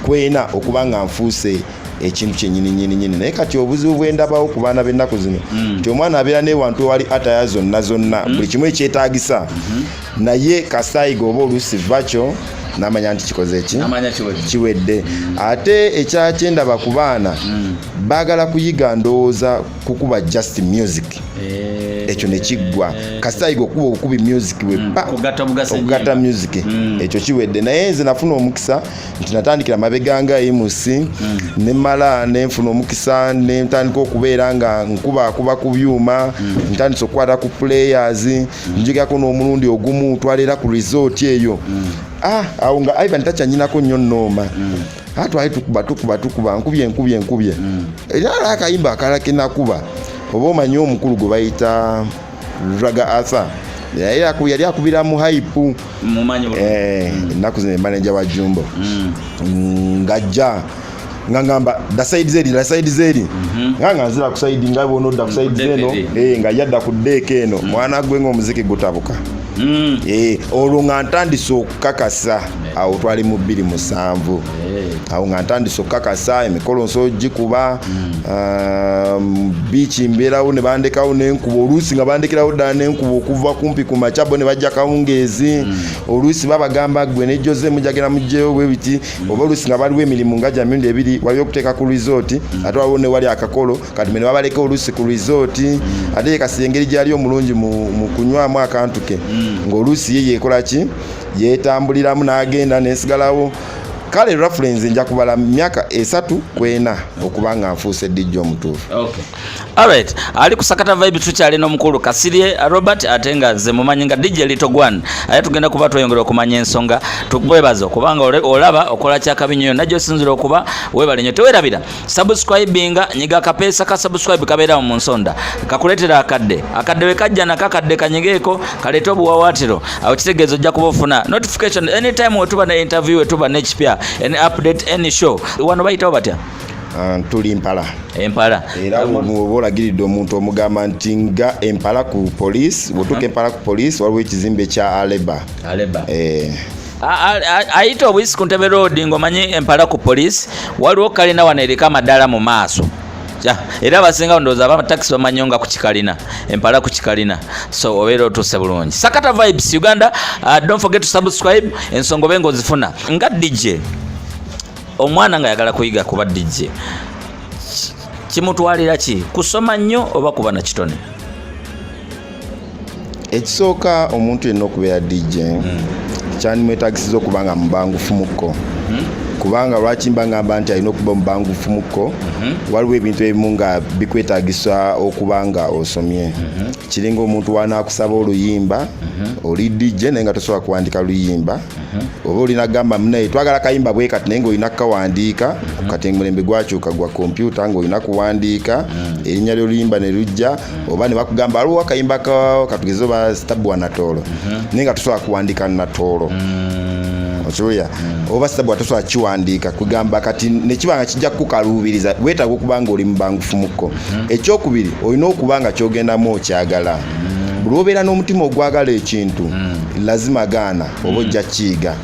S3: kwena okuba nga nfuuse ekintu kyenyini nyini nyini. Naye kati obuzibu bwendabawo ku baana b'ennaku zino nti omwana abeera newantu ewali ataya zonna zonna, buli kimu ekyetaagisa, naye kasaayiga oba oluusi vakyo namanya nti kikoze eki.
S2: Amanya kiwedde.
S3: Kiwedde. Ate ekyakyendaba ku baana, baagala kuyiga ndowooza kukuba just music, ekyo nekiggwa. Kasaayiga okuba obukubi music we pa
S2: Kugatta bugasa
S3: okugatta
S2: ennyimba.
S3: music, ekyo kiwedde. Naye nze nafuna omukisa nti natandikira mabega nga MC, nemala nenfuna omukisa nentandika okubeera nga nkubakuba ku byuma, ntandise okukwata ku players. Njigako n'omulundi ogumu twaleera ku resort eyo. Ah, awo nga Ivan takyanyinako nnyo nnooma. Ah, twali tukuba tukuba tukuba, nkubye nkubye nkubye, era ala akayimba akalala kenakuba, oba omanyi omukulu gwe bayita Raga Arthur, naye yali akubira mu hype.
S2: Mumanyi bulungi.
S3: Ennaku zino manager wa Jumbo. Ng'ajja nga ngamba da side zeri, da side zeri, nga nzira ku side nga bwonodda ku side zeno.
S2: Deck.
S3: Nga yadda ku deck eno, mwana gwe ng'omuziki gutabuka. Olwo nga ntandise okukakasa awo twali mu 27. Awo nga ntandise okukakasa emikolo nsobola ogikuba. Biiki mbeerawo ne bandekawo nenkuba, oluusi nga bandekerawo ddala nenkuba okuva kumpi ku makya, bo ne bajja kawungeezi. Oluusi babagamba gwe ne Jose mujagenda mugyeyo bwe biti, oba oluusi nga baliwo emirimu nga gya mirundi ebiri, waliwo okuteeka ku resort, ate waliwo ne wali akakolo. Kati me ne babaleka oluusi ku resort, ate ye kasi engeri gyali omulungi mu kunywamu akantu ke, ng'oluusi ye yekola ki, yeetambuliramu n'agenda nensigalawo. Kale roughly nze nja kubala myaka 3 ku 4 okuba nga nfuuse DJ omutuufu.
S2: Okay. Alright, ali ku Sakata Vibe, tukyalina omukulu Kasirye Robert, ate nga nze mumanyi nga DJ Little Gwan. Ate tugenda kuba tweyongera okumanya ensonga. Tukwebaza okubanga olaba okola kyakabi nnyo yonna gy'osinzira okuba. Weebale nnyo, teweerabira subscribinga, nyiga akapeesa ka subscribe, kabeerawo mu nsonda, kakuleetera akadde. Akadde we kajja nako akadde kanyigeeko, kaleete obuwawaatiro awo, kitegeeza ojja kuba ofuna notification anytime wetuba ne interview, wetuba n'ekipya, any update, any show. Wano bayitawo batya?
S3: Ah, tuli Mpala.
S2: Empala.
S3: Era oba olagiridde omuntu, omugamba nti nga Empala ku police, bwotuuka Empala ku police, waliwo ekizimbe kya Aleba.
S2: Aleba.
S3: Eh.
S2: Ayita obuyisi ku Ntebe Road, ng'omanyi Empala ku police, waliwo kalina wano eriko amadaala mu maaso. Era abasinga ndowooza abatakisi bamanyi nga ku kikalina, Empala ku kikalina, so obeera otuuse bulungi. Sakata Vibes Uganda, don't forget to subscribe, ensonga obe ng'ozifuna. Nga DJ, omwana ng'ayagala kuyiga kuba DJ, kimutwalira ki? Kusoma nnyo oba kuba na kitone?
S3: Ekisooka, omuntu yenna okubeera DJ kyandimwetagisiza okuba nga mubangufu mukko. Kubanga lwaki mba ngamba nti alina okuba mubangufu mukko? Waliwo ebintu ebimu nga bikwetagisa okuba nga osomye. Kiringa omuntu wanaakusaba oluyimba, oli DJ naye nga tosobola kuwandika luyimba, oba olina gamba munaye twagala kayimba bwe kati, naye ngaolina kukawandiika. Kati omulembe gwakyuka gwa kompyuta, ngaolina kuwandiika erinnya ly'oluyimba ne lujja, oba ne bakugamba waliwo akayimba katugeze oba Stabua Natoolo, naye nga tosobola kuwandiika Natoolo, okiwulira, oba Stabua tosobola kiwandiika. Kugamba kati nekiba nga kijja kukukaluubiriza, weetaaga okuba nga oli mubangufu mukko. Ekyokubiri, olina okuba nga kyogendamu okyagala. Buli obeera n'omutima ogwagala ekintu, lazima gaana oba ojja kiyiga.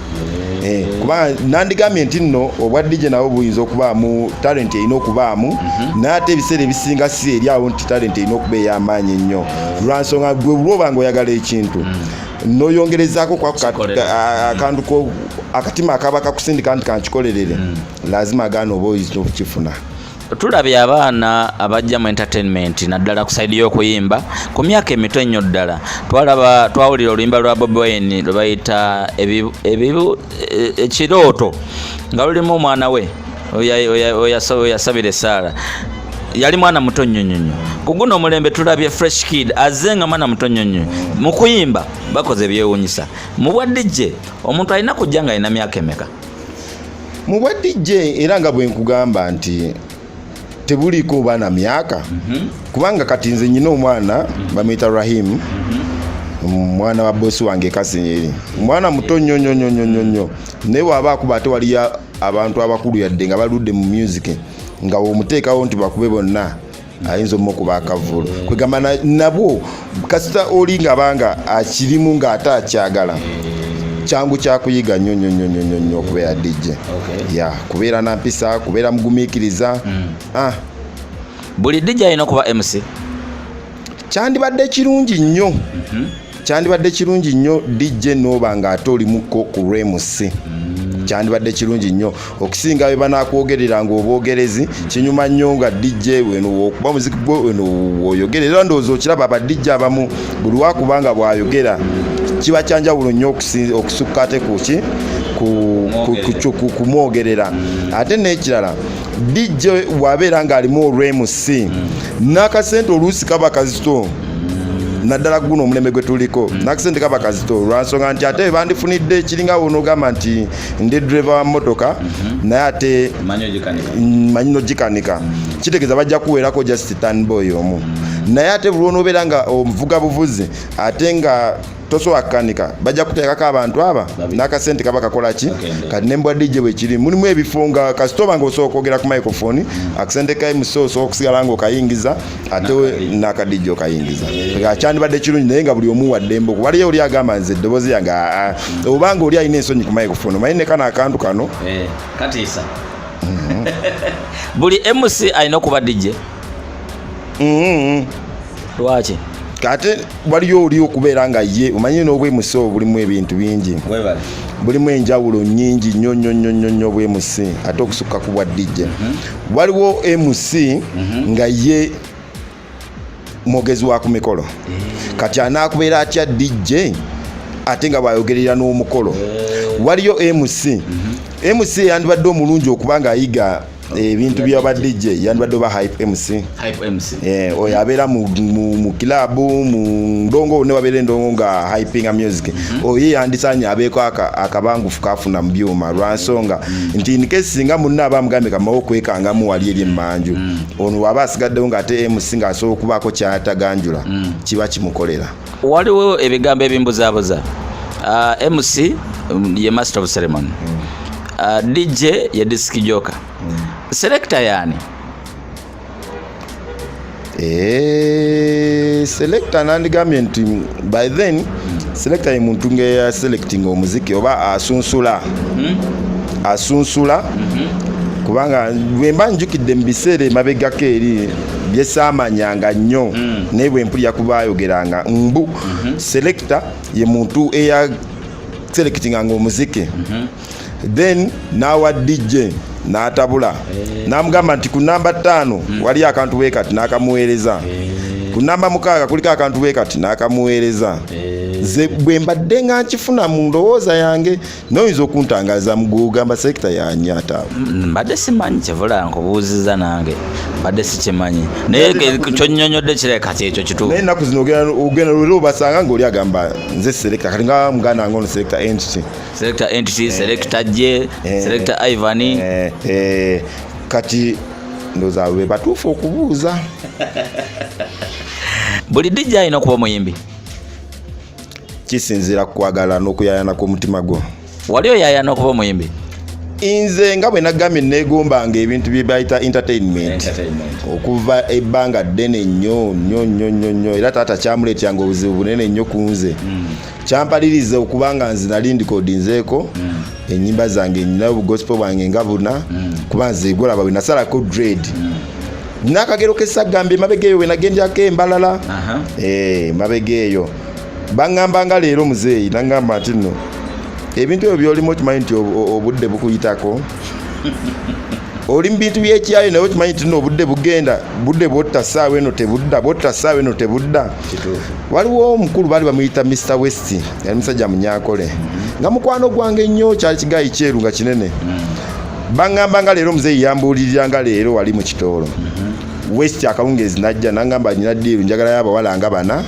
S3: Kubanga nandigambye nti nno obwa DJ nabwo buyinza okubaamu talent, erina okubaamu, naye ate ebiseera ebisinga si eri awo nti talent erina okuba ey'amaanyi ennyo, lwansonga gwe buli oba nga oyagala ekintu noyongerezaako kwako akantu akatima akaba kakusindika nti kankikolerere, lazima gaana oba oyinza okukifuna.
S2: Tulabye abaana abajja mu entertainment, naddala ku side y'okuyimba, ku myaka emito ennyo ddala. Twalaba, twawulira oluyimba lwa Bobi Wine lwe bayita Ekirooto, nga lulimu omwana we oyasabira essaala, yali mwana muto nnyo nnyo nnyo. Ku guno omulembe tulabye Fresh Kid azze nga mwana muto nnyo nnyo mu kuyimba, bakoze ebyewuunyisa. Mu bwa DJ, omuntu alina kujja nga alina myaka emeka?
S3: Mu bwa DJ, era nga bwe nkugamba nti tebuliiko oba na myaka, kubanga kati nze nyina omwana bamuyita Rahim, mwana wa bosi wange Kasinyeri, mwana muto nnyo nnyo nnyo nnyo nnyo nnyo, naye waaba akuba ate waliyo abantu abakulu yadde nga baludde mu music, nga womuteekawo nti bakube bonna, ayinza omukuba akavulu. Kwegamba nabwo kasita oli nga banga akirimu ng'ate akyagala, kyangu kyakuyiga nnyo nnyo nnyo nnyo nnyo nnyo okubeera DJ. Ya kubeera na mpisa, kubeera mugumiikiriza. Ah,
S2: Buli DJ alina okuba MC?
S3: Kyandibadde kirungi nnyo, kyandibadde kirungi nnyo DJ nooba ng'ate olimukko ku lw'MC. Kyandibadde kirungi nnyo okusinga bwe banakwogerera nga obwogerezi. Kinyuma nnyo nga DJ weno okuba muziki gwe weno woyogera. Era ndowooza okiraba, aba DJ abamu buli wakuba nga bw'ayogera kiba kyanjawulo nnyo okusukka ate kuki kumwogerera. Ate n'ekirala, DJ bw'abeera ng'alimu olw'MC, n'akasente oluusi kaba kazito, naddala guno omulembe gwe tuliko, n'akasente kaba kazito, lwansonga nti ate bandifunidde kiringa wonoogamba nti ndi driver wa mmotoka, naye ate manyi nogikanika, kitegeeza bajja kuweerako just turn boy omu. Naye ate buli lwonoobeera nga ovuga buvuzi ate nga tosobola kukanika, bajja kuteekako abantu aba n'akasente kaba kakola ki. Kati nembwa DJ bwe kiri, mulimu ebifo nga kasita oba nga osobola okwogera ku microphone, akasente ka MC osobola okusigala nga okayingiza, ate n'aka DJ okayingiza. Nga kyandibadde kirungi, naye nga buli omu waddembe. Waliyo oli agamba nze eddoboozi yange aa, oba nga oli alina ensonyi ku microphone, omanyi ne kano akantu kano.
S2: Katiisa. Buli MC alina okuba DJ? Lwaki?
S3: Ate waliyo oli okubeera nga ye omanyi n'obwa MC obwo bulimu ebintu bingi, bulimu enjawulo nyingi nnyo nnyo nnyo nnyo nnyo, obwa MC ate okusukka ku bwa DJ. Waliwo MC nga ye mwogezi wa ku mikolo, kati anaakubeera atya DJ ate nga bwayogerera n'omukolo? Waliyo MC. MC yandibadde omulungi okuba ng'ayiga ebintu byaba DJ, yandibadde oba hype MC.
S2: Hype MC.
S3: Oyo abeera mu kilabu, mu ndongo, ne wabeera endongo nga hypinga music. Oyo ye yandisanye abeeko akabangufu kafuna mu byuma, lwansonga nti in case singa munne aba amugambye kamawo okwekangamu wali eri emmanju, ono waba asigaddewo ng'ate MC ng'asobola okubaako kyataganjula, kiba kimukolera.
S2: Waliwo ebigambo ebimbuzaabuza. MC ye master of ceremony, DJ ye disc jockey, selector yani?
S3: Selector nandigambye nti by then selector ye muntu nga selecting omuziki oba asunsula, asunsula, kubanga bwe mba njukidde mu biseera emabegako eri byesaamanyanga nnyo, naye bwe mpulira kubayogeranga mbu selector ye muntu eya selectinganga omuziki, then n'awa DJ n'atabula, n'amugamba nti ku namba 5 waliyo akantu bwe kati, n'akamuweereza, ku namba 6 kuliko akantu bwe kati, n'akamuweereza. Nze bwe mbadde nga nkifuna mu ndowooza yange, noyinza okuntangaza mugamba selector yanyi ate?
S2: Mbadde simanyi, kyevula nkubuuziza, nange mbadde sikimanyi, naye kyonnyonnyodde kireka kyekyo kituufu.
S3: Naye ennaku zino ogenda lwera obasanga ng'oli agamba nze selector, kati nga muganda wange ono, Selector Entity.
S2: Selector Entity, Selector J, Selector Ivan.
S3: Kati ndowooza be batuufu okubuuza.
S2: Buli DJ alina okuba omuyimbi?
S3: Kisinziira ku kwagala n'okuyayana kw'omutima gwo.
S2: Wali oyayana okuba omuyimbi?
S3: Nze nga bwe nagambye, neegombanga ebintu bye bayita entertainment okuva ebbanga ddene nnyo nnyo nnyo nnyo nnyo, era taata kyamuleetyanga obuzibu bunene nnyo ku nze. Kyampaliriza okuba nga nze nali ndikodinzeeko ennyimba zange, nyina obugospel bwange nga buna, kuba nze golaba bwe nasalako dread n'akagero kesagamba emabega eyo bwe nagendyako embalala. Emabega eyo baŋŋamba nga leero muzeeyi naŋŋamba nti nno ebintu ebyo byolimu okimanyi nti obudde bukuyitako, oli mu bintu byekyayo, naye okimanyi nti nno obudde bugenda, budde bwotta ssaawa eno tebudda, bwotta ssaawa eno tebudda. Waliwo omukulu baali bamuyita Mr West, yali musajja munyankole nga mukwano gwange nnyo, kyali kigayi kyeru nga kinene. Baŋŋamba nga leero muzeeyi yambuulirira nga leero wali mu kitoolo West akawungeezi, najja naŋŋamba nyina deal, njagalayo abawala nga bana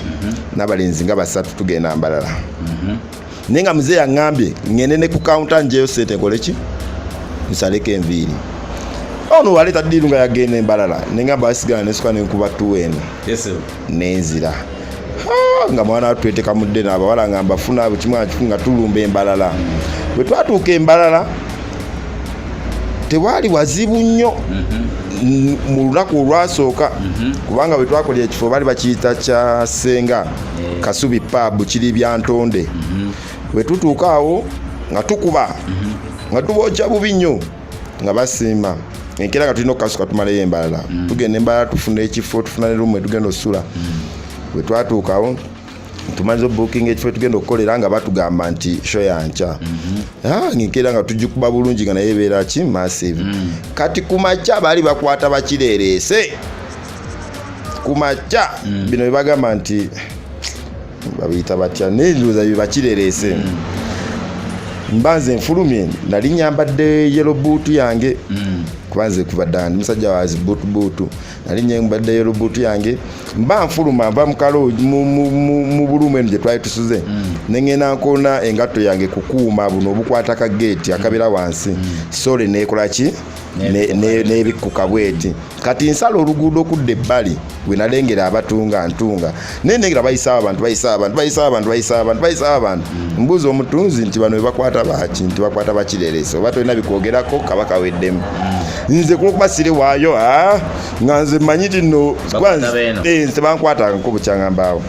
S3: n'abalenzi nga basatu, tugenda mbalala, naye nga muzeeyi aŋŋambye ŋŋende ne ku counter njeyo sente nkole ki, nsaleko enviiri. Ono waleeta deal nga yagenda embalala, neŋŋamba wasigala nesuka nenkuba tuwa eno nenzira. Ha, nga mwana tweteka mudde n'abawala nga mbafuna buli kimu nga tulumba embalala. Bwe twatuuka embalala tewaali wazibu nnyo mu lunaku olwasooka, kubanga bwe twakolera ekifo baali bakiyita kya Senga Kasubi Pub, kiri Byantonde. Bwe tutuuka awo nga tukuba nga tubookya bubi nnyo nga basiima. Enkeera nga tulina okukasuka tumaleyo embalala, tugenda embalala, tufuna ekifo, tufuna ne room etugenda osula. Bwe twatuukawo tumaze obuukinga ekifo tugenda okukolera, nga batugamba nti show yankya. Ah, nkeera nga tugikuba bulungi nga naye ebeera ki massive. Kati ku makya baali bakwata bakireereese ku makya, bino bye bagamba nti babiyita batya, naye ndowooza bye bakireereese. Mba nze nfulumye, nali nyambadde yellow boot yange, kuba nze kuva ddala ndi musajja wa zi boot, nali nyambadde yellow boot yange. Mba nfuluma nva mukalo mu bulumu eno gye twali tusuze, neŋŋenda nkoona engatto yange kukuuma buno obukwata ka geeti akabeera wansi, sole neekola ki, n'ebikkuka bweti. Kati nsala oluguudo okudda ebbali we nalengera abatunga ntunga, naye nengera bayisaawo abantu, bayisaawo abantu, bayisaawo abantu, bayisaawo abantu, bayisaawo abantu. Mbuuza omutunzi nti bano bebakwata baki? Nti bakwata bakirerese, oba tolina bikwogerako kaba kaweddemu. Nze kulwokuba siri waayo, nga nze mmanyi ti nno
S2: Bakwata beeno.
S3: Nze tebankwatangako bukyangambaawo.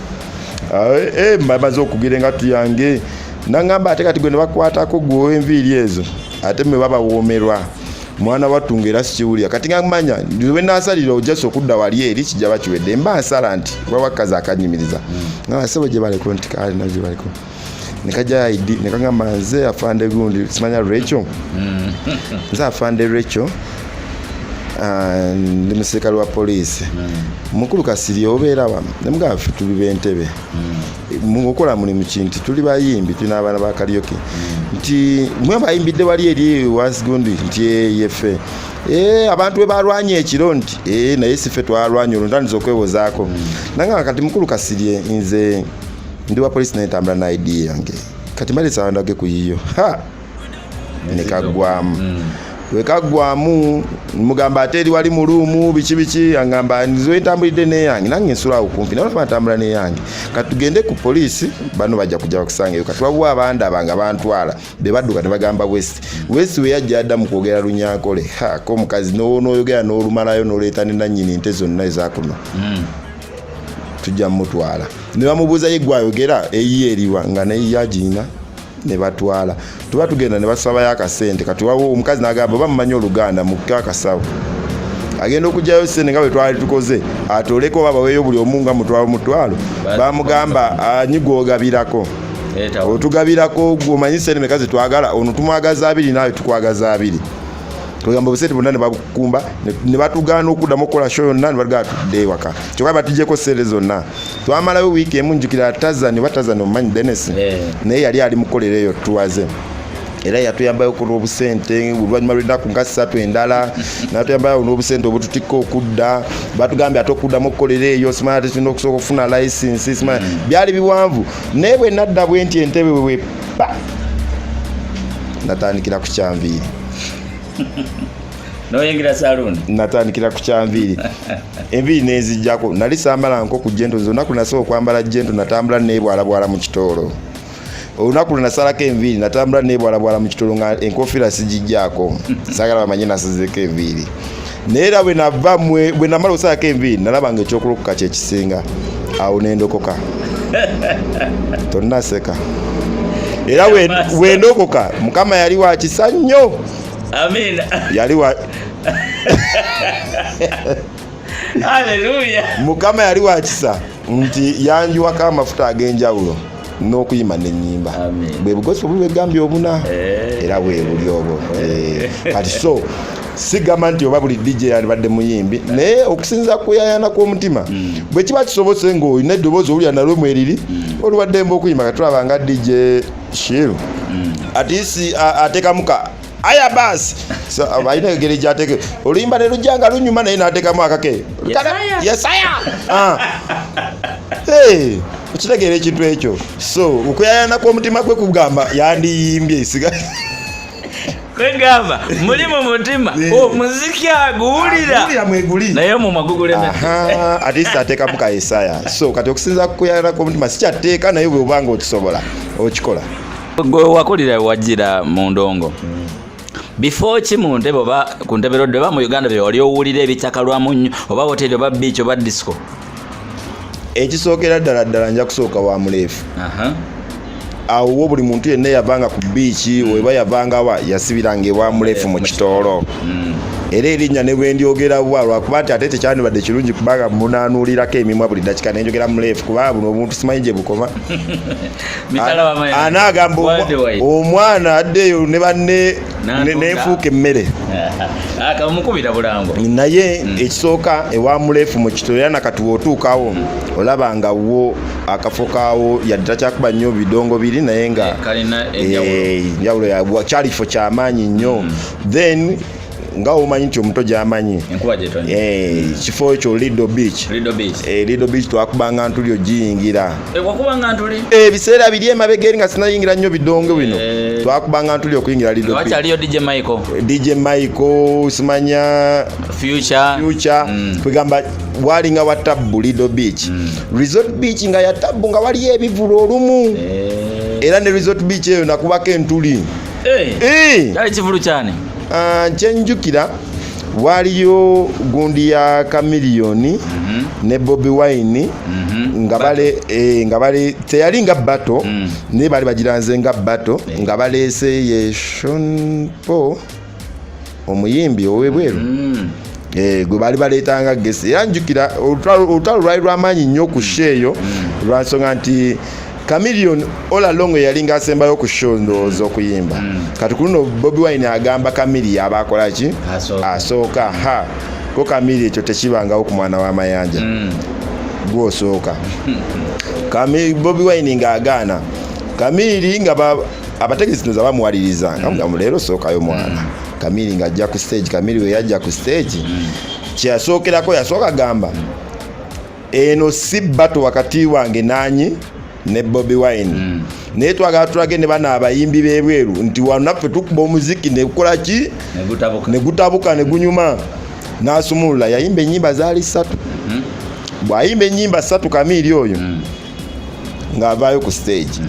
S3: Maze okugira engatto yange, naŋŋamba ate kati gwe ne bakwatako gwe enviiri ezo, ate mwe babawoomerwa mwana wattu, nga era sikiwulira. Kati nga manya bwe naasalira ojasa okudda wali eri kijja bakiwedde. Mba nsala nti waliwo akazi akanyimiriza nga sebo gye baleko, nti kale na gye baleko, nekajja ID nekagamba nze afande gundi, simanya Rachel, nze afande Rachel. Ah, ndi musirikale wa poliisi. Mukulu Kasirye, obeera wa? Nemugamba, ffe tuli b'Entebe. Mukola mulimu ki? Nti tuli bayimbi, tulina abaana ba karaoke. Nti mwe bayimbidde wali eri wasigundi? Nti yeffe. Abantu bwe balwanye ekiro? Nti naye si ffe twalwanye. Olwo ntandise okwewozaako. Nangamba, kati mukulu Kasirye, nze ndi wa poliisi naye ntambula na ID yange, kati mbale ndage ku yiyo. Ha, nekaggwamu. Wekaggwamu mugamba, ate eri wali mu room, biki biki. Angamba, nze ntambulidde neyange, nange nsulawo kumpi naye ntambula neyange. Kati tugende ku poliisi, bano bajja kujja bakusangeyo. Kati waliwo abandaba nga bantwala, be badduka ne bagamba West. West we yajja adda mu kwogera Lunyankole. Ha, ko omukazi n'oyogera n'olumalayo n'oleeta ne nannyini nte zonna ezakuno. Tujja mutwala. Ne bamubuuza, ye gwayogera eyiye eriwa? Nga neyiye agirina. Ne batwala. Tuba tugenda ne basabayo akasente. Kati waliwo omukazi n'agamba, oba mumanyi Oluganda, mukke akasawo. Agenda okugyayo sente nga bwe twali tukoze, atoleko oba baweeyo buli omu nga mutwalo mutwalo. Bamugamba, ani gwogabirako? Otugabirako gwomanyi sente meka zetwagala? Ono tumwagaza 20, naawe tukwagaza 20. Tugamba obusente bwonna ne babukumba, ne batugaana okuddamu okukola show yonna, ne batugaana tudde ewaka. Kyokka batugyeko sente zonna. Twamalayo wiiki emu. Njukira Tazani, oba Tazani omumanyi, Denis? Naye yali ali mukolera eyo tuwaze, era yatuyambayo ku lw'obusente. Oluvannyuma lw'ennaku nga 3 endala natuyambayo n'obusente obututikka okudda. Batugambye ate okuddamu okukolera eyo, simanya ate tulina okusooka okufuna license, simanya byali biwanvu. Naye bwe nadda bwe nti Entebe bwe pa natandikira ku kyanviiri.
S2: Noyingira saluuni.
S3: Natandikira ku kyanviiri, enviiri nenzijjako. Nali sambala nko ku gentle. Olunaku nasobola okwambala gentle, natambula nebwalabwala mu kitoolo. Olunaku lwe nasalako enviiri, natambula nebwalabwala mu kitoolo nga enkofiira sigijjaako, sagala bamanye nasazeeko enviiri. Naye era bwe nava bwe namala okusalako enviiri, nalaba nga ekyokulokoka kyekisinga awo, nendokoka. Tonnaseka. Era bwe ndokoka, Mukama yali wakisa nnyo.
S2: Amiina.
S3: Yali wa
S2: Haleluya.
S3: Mukama yali wakisa nti yanjiwako amafuta ag'enjawulo n'okuyima n'ennyimba.
S2: Amen.
S3: Bwe bugosi obuli bwegambye obuna. Era bwe buli obwo. Kati so sigamba nti oba buli DJ yandibadde muyimbi, naye okusinza kuyayana kw'omutima bwe kiba kisobose ng'olina eddoboozi owulira nalwo mweriri, oliwaddembe okuyimba. Katulaba nga DJ Shiru atisi ateekamu ka aya basi. So, alina engeri gyateke oluyimba ne lujja nga lunyuma, naye n'ateekamu akake.
S2: Yesaya.
S3: Yesaya. Ah. Hey, okitegeera ekintu ekyo? So okuyayana kw'omutima gwe kugamba yandiyimbye siga.
S2: Kwegamba muli mu mutima omuziki aguwulira.
S3: Aguwulira mweguli.
S2: Naye omumwa guguleme.
S3: Aha, at least ateekamu ka Yesaya. So kati okusinza kuyayana kw'omutima sikyatteeka, naye bwe obanga okisobola okikola.
S2: Gwe wakulira wajjira mu ndongo, bifo ki mu ntebe oba ku Ntebe Road oba mu Uganda bye wali owulira ebikyakalwamu nnyo, oba hoteri oba beach oba disco?
S3: Ekisookera ddala ddala, nja kusooka wa muleefu. Awo wo buli muntu yenna eyavanga ku beach oba yavangawa yasibiranga ewa muleefu mu kitoolo. Era erinnya ne bwe ndyogera bwa lwakuba nti ate tekyandibadde kirungi, kubanga munaanuulirako emimwa buli dakika nenjogera muleefu, kubanga buno obuntu simanyi gye bukoma.
S2: Mitala w'amayanja.
S3: Anaagamba
S2: Worldwide.
S3: Omwana addeeyo ne banne
S2: N'antunda.
S3: Nenfuuka emmere.
S2: Akamukubira bulango.
S3: Naye ekisooka ewa muleefu mu kitoolo, era nakati wootuukawo olaba nga wo akafo kaawo yadde takyakuba nnyo bidongo biri, naye nga
S2: Eh, kalina enjawulo.
S3: Enjawulo kyali kifo kyamaanyi nnyo. Then nga omanyi nti omuto gyamanyi
S2: Enkuba gyetonya.
S3: Kifo ekyo Lido Beach.
S2: Lido Beach.
S3: Lido Beach twakubanga ntuli ogiyingira.
S2: Wakubanga ntuli?
S3: Ebiseera biri emabega eri nga sinayingira nnyo bidongo bino, twakubanga ntuli okuyingira Lido Beach.
S2: Wakyaliyo DJ Michael?
S3: DJ Michael, simanya.
S2: Future.
S3: Future. Kwegamba walinga wa tabbu Lido Beach. Resort Beach nga ya tabbu, nga waliyo ebivulu olumu. Era ne Resort Beach eyo nakubako entuli.
S2: Kyali kivulu kyani?
S3: Ah, kyenjukira waliyo gundi ya Chameleone ne Bobi Wine nga bale nga bale teyali nga battle, naye bali bagiranze nga battle, nga baleese ye Sean Paul omuyimbi ow'ebweru. Gwe baali baleetanga guest. Era njukira olutalo lwali lwamaanyi nnyo ku show eyo, lwansonga nti Chameleon all along yalinga asembayo ku show, ndowooza okuyimba. Kati ku luno Bobi Wine agamba Chameleon aba akola ki?
S2: Asooka.
S3: Asooka. Ha, ko Chameleon, ekyo tekibangawo ku mwana w'amayanja, gwosooka. Bobi Wine ng'agaana, Chameleon nga abategesi ndoza bamuwaliriza nga mugamba, leero sookayo mwana. Chameleon ng'ajja ku stage. Chameleon we yajja ku stage, kyeyasookerako, yasooka gamba, eno si battle wakati wange nanyi ne Bobi Wine, naye twagala tulage ne bano abayimbi b'ebweru nti wanaffe tukuba omuziki nekukola ki?
S2: Negutabuka.
S3: Ne gutabuka ne gunyuma. N'asumulula, yayimba ennyimba zaali ssatu. Bw'ayimba ennyimba ssatu, Chameleon oyo ng'avaayo ku stage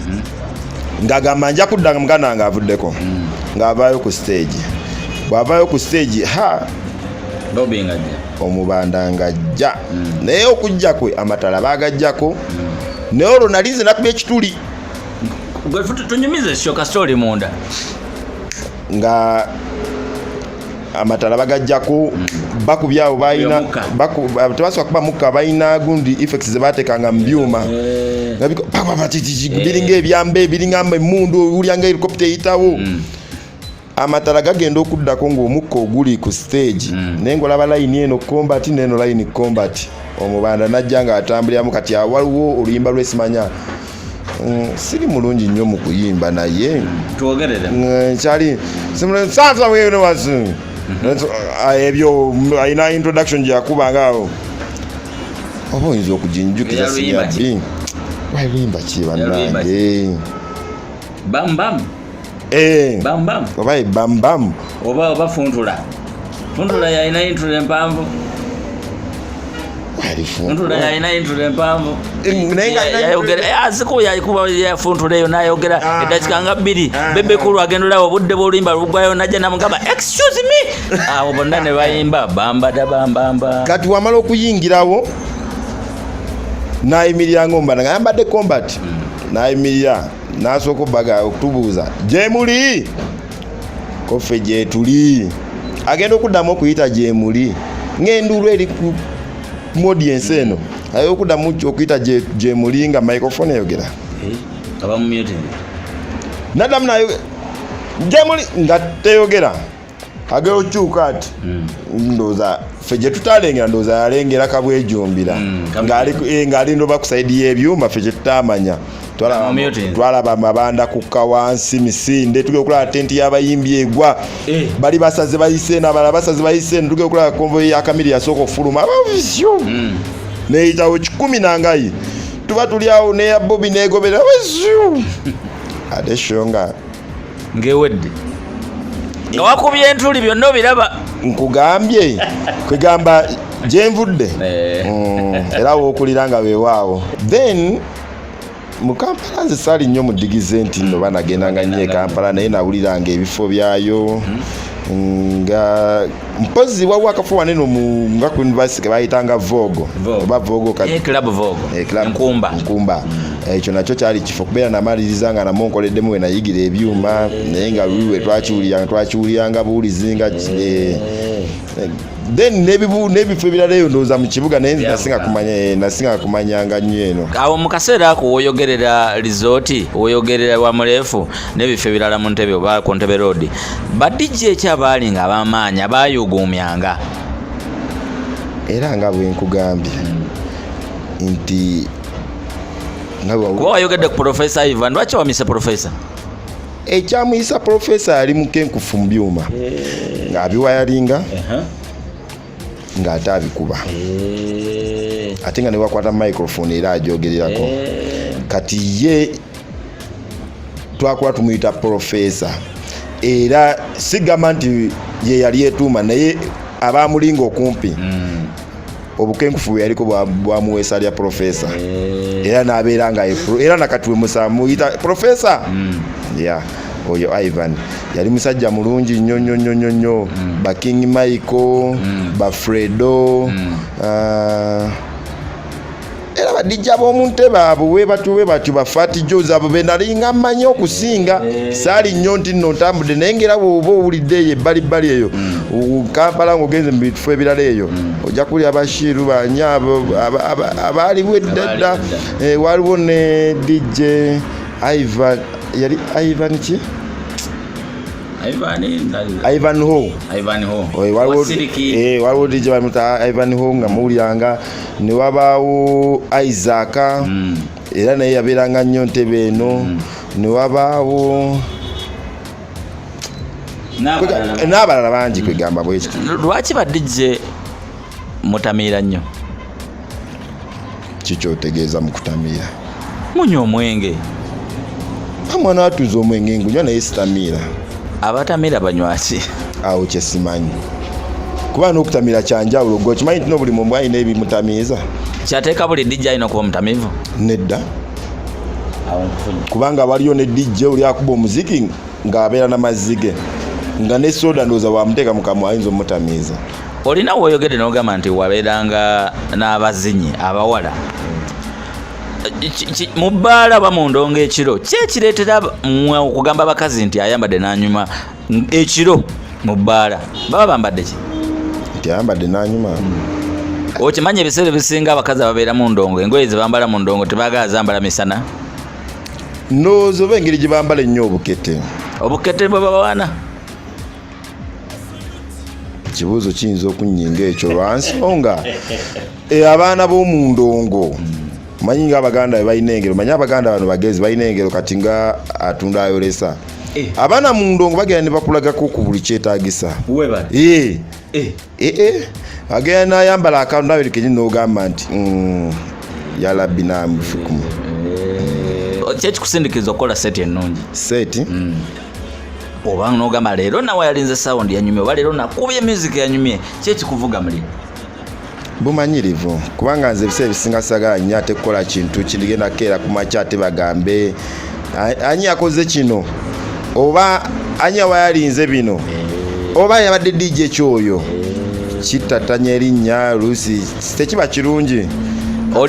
S3: ng'agamba, nja kudda nga muganda wange avuddeko. Ng'avaayo ku stage, bw'avaayo ku stage, ha,
S2: Bobi ngajja.
S3: Omubanda ng'ajja, naye okujja kwe amatala baagajjako, naye olwo nali nze nakubya ekituli.
S2: Gwe tunyumize show kasita oli munda.
S3: Nga amatala bagajjako, bakubya awo balina
S2: Omukka.
S3: Tebasobola kuba mukka, balina gundi effects ze bateekanga mu byuma. Nga pa, pa, pa, ti, ti, ti, biringa ebyambe, biringa emundu, owulya nga helicopter eyitawo. Amatala gagenda okuddako ng'omukka oguli ku stage, naye ng'olaba layini eno combat neno layini combat. Omubanda najja ng'atambuliramu. Kati awo waliwo oluyimba lwesimanya. Siri mulungi nnyo mu kuyimba, naye
S2: Twogerere.
S3: Kyali ebyo alina introduction gyakubanga awo, oba oyinza okuginjukiza.
S2: Eyaluyimba ki?
S3: Sinyabbi waluyimba ki?
S2: Eyaluyimba?
S3: Bannange.
S2: Bam bam.
S3: Eh,
S2: Bam bam.
S3: Oba ebambam.
S2: Oba funtula. Funtula yalina intro empanvu. Funtula yalina intro empanvu.
S3: Naye
S2: Yayogera aziko yakuba yafuntula eyo nayogera eddakiika nga 2.
S3: Ah.
S2: Bebe Cool agenda olaba obudde bw'oluyimba lugwayo, najja namugamba, "Excuse me." Awo bonna ne bayimba bambada bambamba.
S3: Kati wamala okuyingirawo, nayimirira ngaomubanda nga yambadde combat, nayimirira nasooka obaga okutubuuza gyemuli, koffe gyetuli. Agenda okuddamu okuyita gyemuli ng'enduulu eri ku mu audience eno, aye okuddamu okuyita gyemuli nga microphone eyogera.
S2: Nga bamumuting.
S3: Naddamu nayo gyemuli nga teyogera. Agenda okyuka ati, ndowooza ffe gye tutalengera, ndowooza yalengera Kabwejumbira ng'ali ndoba ku side y'ebyuma, ffe gye tutamanya.
S2: Amumuting.
S3: Twalaba amabanda kukka wansi misinde, tugenda okulaba tenti y'abayimbi egwa. Bali basaze bayise eno, abalala basaze bayise eno. Tugenda okulaba convoy ya Chameleon yasooka okufuluma neyitawo 100 nangayi, tuba tuli awo neya Bobi negobera, ate show nga
S2: Ng'ewedde nga wakubye entuli byonna obiraba.
S3: Nkugambye, kwegamba gyenvudde. Era wookulira nga weewaawo. Then mu Kampala nze saali nnyo mudigize nti nno banagendanga nnyo e Kampala, naye nawuliranga ebifo byayo nga mpozi waliwo akafo wanene nga ku university ke bayitanga Vogo.
S2: Vogue.
S3: Oba Vogo kati.
S2: Club Vogo.
S3: Eh, club
S2: Nkumba.
S3: Nkumba. Ekyo nakyo kyali kifo kubeera namaliriza nga namwo nkoleddemu we nayigira ebyuma, naye nga luli we twakiwuliranga buwulizi nga then n'ebifo ebirala eyo ndowooza mu kibuga, naye nze nasinga kumanyanga nnyo eno.
S2: Awo mu kaseera ako woyogerera Resort, woyogerera Wamuleefu n'ebifo ebirala mu Ntebe oba ku Ntebe Road, ba DJ ekyabaali nga ab'amaanyi abaayuguumyanga?
S3: Era nga bwe nkugambye nti nga
S2: Kuba wayogedde ku Professor Ivan, lwaki wamise Professor?
S3: Ekyamuyisa Professor yali mukenkufu mu byuma, ng'abiwayalinga ng'ate abikuba, ate nga newakwata microphone era ajogererako. Kati ye twakula tumuyita Professor, era sigamba nti ye yali etuuma, naye abamulinga okumpi obukenkufu bwe yaliko bwamuweesa lya Professor, era n'abeera nga era nakati we muyita Professor. Ya oyo Ivan yali musajja mulungi nnyo nnyo nnyo nnyo nnyo. Ba King Michael, ba Fredo, ah, era Ba DJ ab'omu ntebe abo webatyo webatyo, ba Fat Joes abo be nalinga mmanyi okusinga. Saali nnyo nti nno ntambudde, naye ngera bw'oba owulidde eyo ebbalibbali eyo Kampala ng'ogenze mu bifo ebirala eyo, ojja kuwulira Bashiiru banya abo abaaliwo edda edda. Waliwo ne DJ Ivan, yali Ivan ki? Ivan Ho.
S2: Ivan Ho.
S3: Waliwo DJ bamuta Ivan Ho nga muwuliranga, ne wabaawo Isaac, era naye yabeeranga nnyo ntebe eno, ne wabaawo n'abalala bangi, kwegamba bwekiti.
S2: Lwaki ba DJ mutamiira nnyo?
S3: Kikyotegeeza mu kutamiira?
S2: Munywa omwenge.
S3: Mwana watuuza, omwenge ngunywa naye sitamiira.
S2: Abatamiira banywaki?
S3: Awo kyesimanyi, kuba n'okutamira kyanjawulo. Gwe okimanyi nti n'obuli muntu alina ebimutamiiza.
S2: Kyateeka buli DJ alina okuba omutamiivu?
S3: Nedda, kubanga waliyo ne DJ oli akuba omuziki ng'abeera n'amazzi ge, nga ne soda ndowooza bwamuteeka mu kamwa ayinza omutamiiza.
S2: Olina woyogedde n'ogamba nti wabeeranga n'abazinyi abawala mu bbaala oba mu ndongo ekiro. Ki ekireetera mmwe okugamba abakazi nti ayambadde n'anyuma ekiro mu bbaala? Baba bambadde ki?
S3: Nti ayambadde n'anyuma?
S2: Okimanyi ebiseera ebisinga abakazi ababeera mu ndongo, engoye ze bambala mu ndongo tebaagala zambala misana?
S3: Ndowooza oba engeri gye bambala ennyo obukete.
S2: Obukete bwe babawaana?
S3: Ekibuuzo kiyinza okunyinga ekyo lwansonga abaana b'omu ndongo, manyi nga Abaganda be balina engero, manyi Abaganda bano bagezi, balina engero. Kati nga atunda ayolesa, abaana mu ndongo bagenda ne bakulagako ku buli kyetaagisa. Agenda n'ayambala akantu nawe kenyini n'ogamba nti, yalabbi namufukumu."
S2: Kyekikusindikiza okukola set ennungi?
S3: Set?
S2: Oba nogamba leero nawe yalinze sound yanyumye, oba leero nakubye music yanyumye, kyekikuvuga muli?
S3: Bumanyirivu, kubanga nze ebiseera ebisinga sagala nnyo ate kukola kintu kindigenda kukeera ku makya ate bagambe, "Ani yakoze kino?" oba "Ani awayalinze bino?" oba "Yabadde DJ kyoyo?" Kittatanya erinnya, oluusi tekiba kirungi.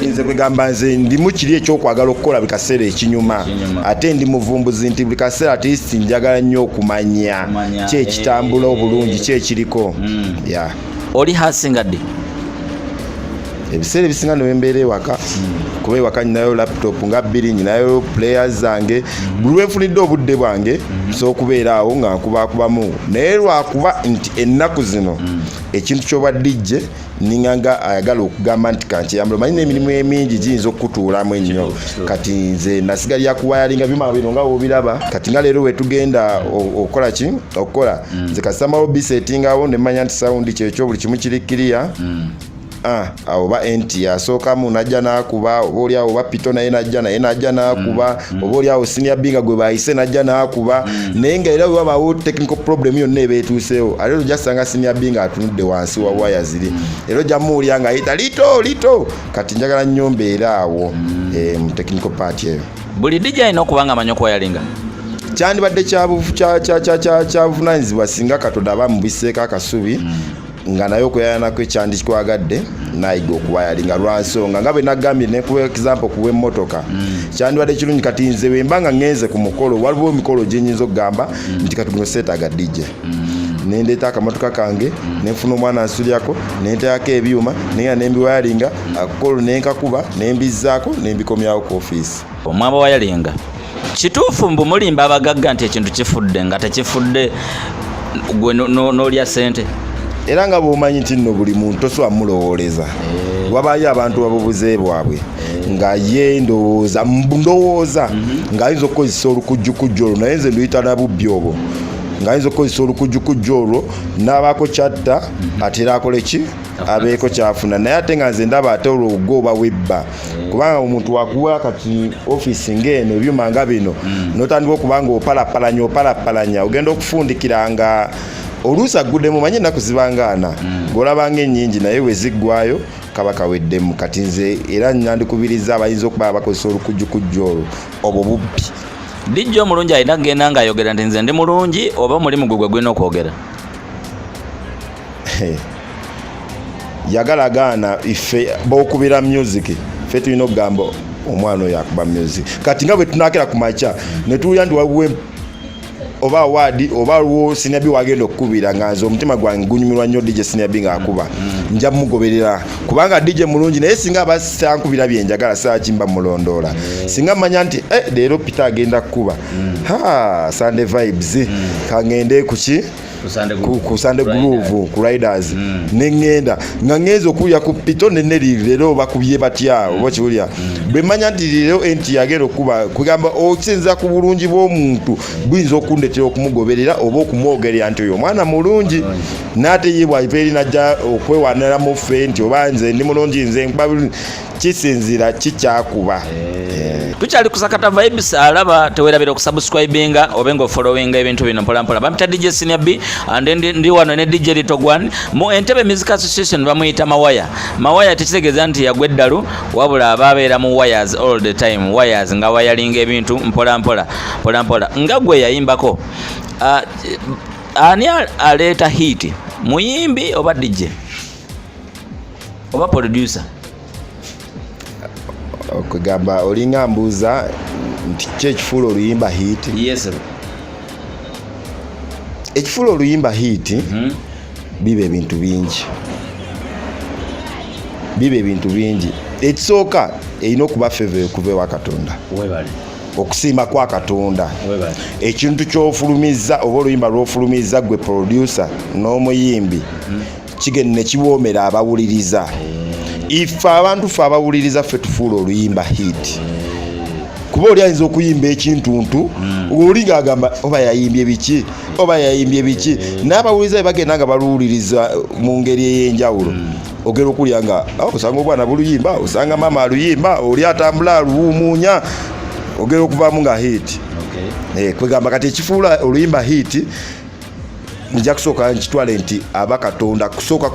S3: Nze kwegamba nze ndimu kiri ekyokwagala okukola buli kaseera ekinyuma.
S2: Ekinyuma.
S3: Ate ndi muvumbuzi nti buli kaseera at least njagala nnyo okumanya
S2: Okumanya,
S3: ki ekitambula obulungi, ki ekiriko ya.
S2: Oli hasinga ddi?
S3: Ebiseera ebisinga newembeera ewaka, kuba ewaka nyinayo laptop nga bbiri, nyinayo players zange. Buli lwenfunidde obudde bwange nsobola okubeera awo nga nkubakubamu, naye lwakuba nti ennaku zino ekintu kyobwa DJ ninga nga ayagala okugamba nti kankyeyambula, omanyi n'emirimu emingi giyinza okukutuulamu ennyo. Kati nze nasigalira kuwayalinga byuma bino nga wobiraba. Kati nga leero wetugenda okukola ki, okukola, nze kasitamawo bisetingawo nemanya nti sound kyekyo, buli kimu kiri clear. Awo oba enti asookamu najja n'akuba, oba oli awo oba pito naye najja naye najja n'akuba, oba oli awo senior binga gwe bayise najja n'akuba. Naye nga era bwe wabaawo technical problem yonna eba etuuseewo, ate ojja sanga senior binga atunudde wansi wa waya ziri, era ojja muwulira ng'ayita lito lito. Kati njagala nnyo mbeere awo mu technical part eyo.
S2: Buli DJ alina okuba nga amanyi okuwayalinga?
S3: Kyandibadde kya buvunanyizibwa singa Katonda aba amubiseeko akasubi nga naye okuyayanako ekyandikwagadde nayiga okuwayalinga, lwansonga nga bwe nagambye nekuwa example kuwa emmotoka, kyandibadde kirungi. Kati nze bwemba nga ŋŋenze ku mukolo, waliwo emikolo gyenyinza okugamba nti kati guno seetaaga DJ, nendeeta akamotoka kange, nenfuna omwana nsulyako, nenteekako ebyuma, nenga nembiwayalinga, akukolo nenkakuba, nembizzaako, nembikomyawo ku ofiisi.
S2: Omwaba wayalinga, kituufu mbu mulimba abagagga nti ekintu kifudde nga tekifudde, gwe n'olya sente?
S3: Era nga bwomanyi nti nno buli muntu tosobola mulowooleza, wabaayo abantu babubuze bwabwe nga ye ndowooza ndowooza ng'ayinza okukozesa olukujjukujju olwo, naye nze nduyita na bubbi obwo, ng'ayinza okukozesa olukujjukujju olwo n'abaako kyatta, ate era akole ki, abeeko kyafuna. Naye ate nga nze ndaba ate olwo gwe oba webba, kubanga omuntu wakuwa kati ofiisi ng'eno, ebyuma nga bino, n'otandika okuba nga opalapalanya opalapalanya, ogenda okufundikira nga oluusi agguddemu. Manyi ennaku zibangaana ng'olabanga ennyingi, naye we ziggwayo kaba kaweddemu. Kati nze era nandikubiriza abayinza okuba bakozesa olukujjukujju olwo, obwo bubbi.
S2: DJ omulungi alina kugenda ng'ayogera nti nze ndi mulungi, oba omulimu gwe gwe gulina okwogera?
S3: Yagala gaana, ife bokubira music Ffe tulina okugamba omwana oyo akuba music. Kati nga bwe tunakera ku makya ne tuwulira nti waliwo oba award oba waliwo Senior B wagenda okukubira, nga nze omutima gwange gunyumirwa nnyo DJ Senior B ng'akuba, nja mugoberera kubanga DJ mulungi. Naye singa aba sankubira byenjagala, saakimba mulondoola. Singa mmanya nti leero Peter agenda kukuba ha Sunday Vibes, kangende kuki ku Sunday Groove, ku Riders, neŋŋenda nga ŋŋenza okuwulira ku Pito neneri leero bakubye batya oba kiwulira. Bwe mmanya nti leero enti yagenda okuba, kugamba okusinziira ku bulungi bw'omuntu buyinza okundetera okumugoberera oba okumwogerera nti oyo omwana mulungi, n'ate ye bw'ava eri najja okwewaniramu ffe nti oba nze ndi mulungi, nze nkuba bulungi, kisinziira kikyakuba.
S2: Tukyali ku Sakata Vibes. Alaba tewerabira okusubscribinga obe nga ofollowinga ebintu bino mpolampola. Bampita DJ Senior B and ndi wano ne DJ Little Gwan mu Entebe Music Association. Bamuyita Mawaya. Mawaya tekitegeeza nti yagwa eddalu, wabula aba abeera mu wires all the time, wires nga wayalinga ebintu mpolampola mpolampola. Nga gwe yayimbako, ani aleeta hit, muyimbi oba DJ oba producer?
S3: Okugamba olinga mbuuza nti ki ekifuula oluyimba hit?
S2: Yes.
S3: Ekifuula oluyimba hit biba ebintu bingi, biba ebintu bingi. Ekisooka, erina okuba favour okuva ewa Katonda.
S2: Webale.
S3: Okusiima kwa Katonda.
S2: Webale.
S3: Ekintu kyofulumizza oba oluyimba lwofulumizza gwe producer n'omuyimbi kigenda ne kiwoomera abawuliriza. Ife abantu, ffe abawuliriza, ffe tufuula oluyimba hit, kuba oli ayinza okuyimba ekintuntu, oli ng'agamba oba yayimbye biki, oba yayimbye biki, n'abawuliriza bwe bagenda nga baluwuliriza mu ngeri ey'enjawulo, ogenda okulya nga, "Ah, osanga obwana buluyimba, osanga maama aluyimba, oli atambula aluwumuunya," ogenda okuvaamu nga hit. Kwegamba kati ekifuula oluyimba hit, nja kusooka nkitwale nti aba Katonda, kusooka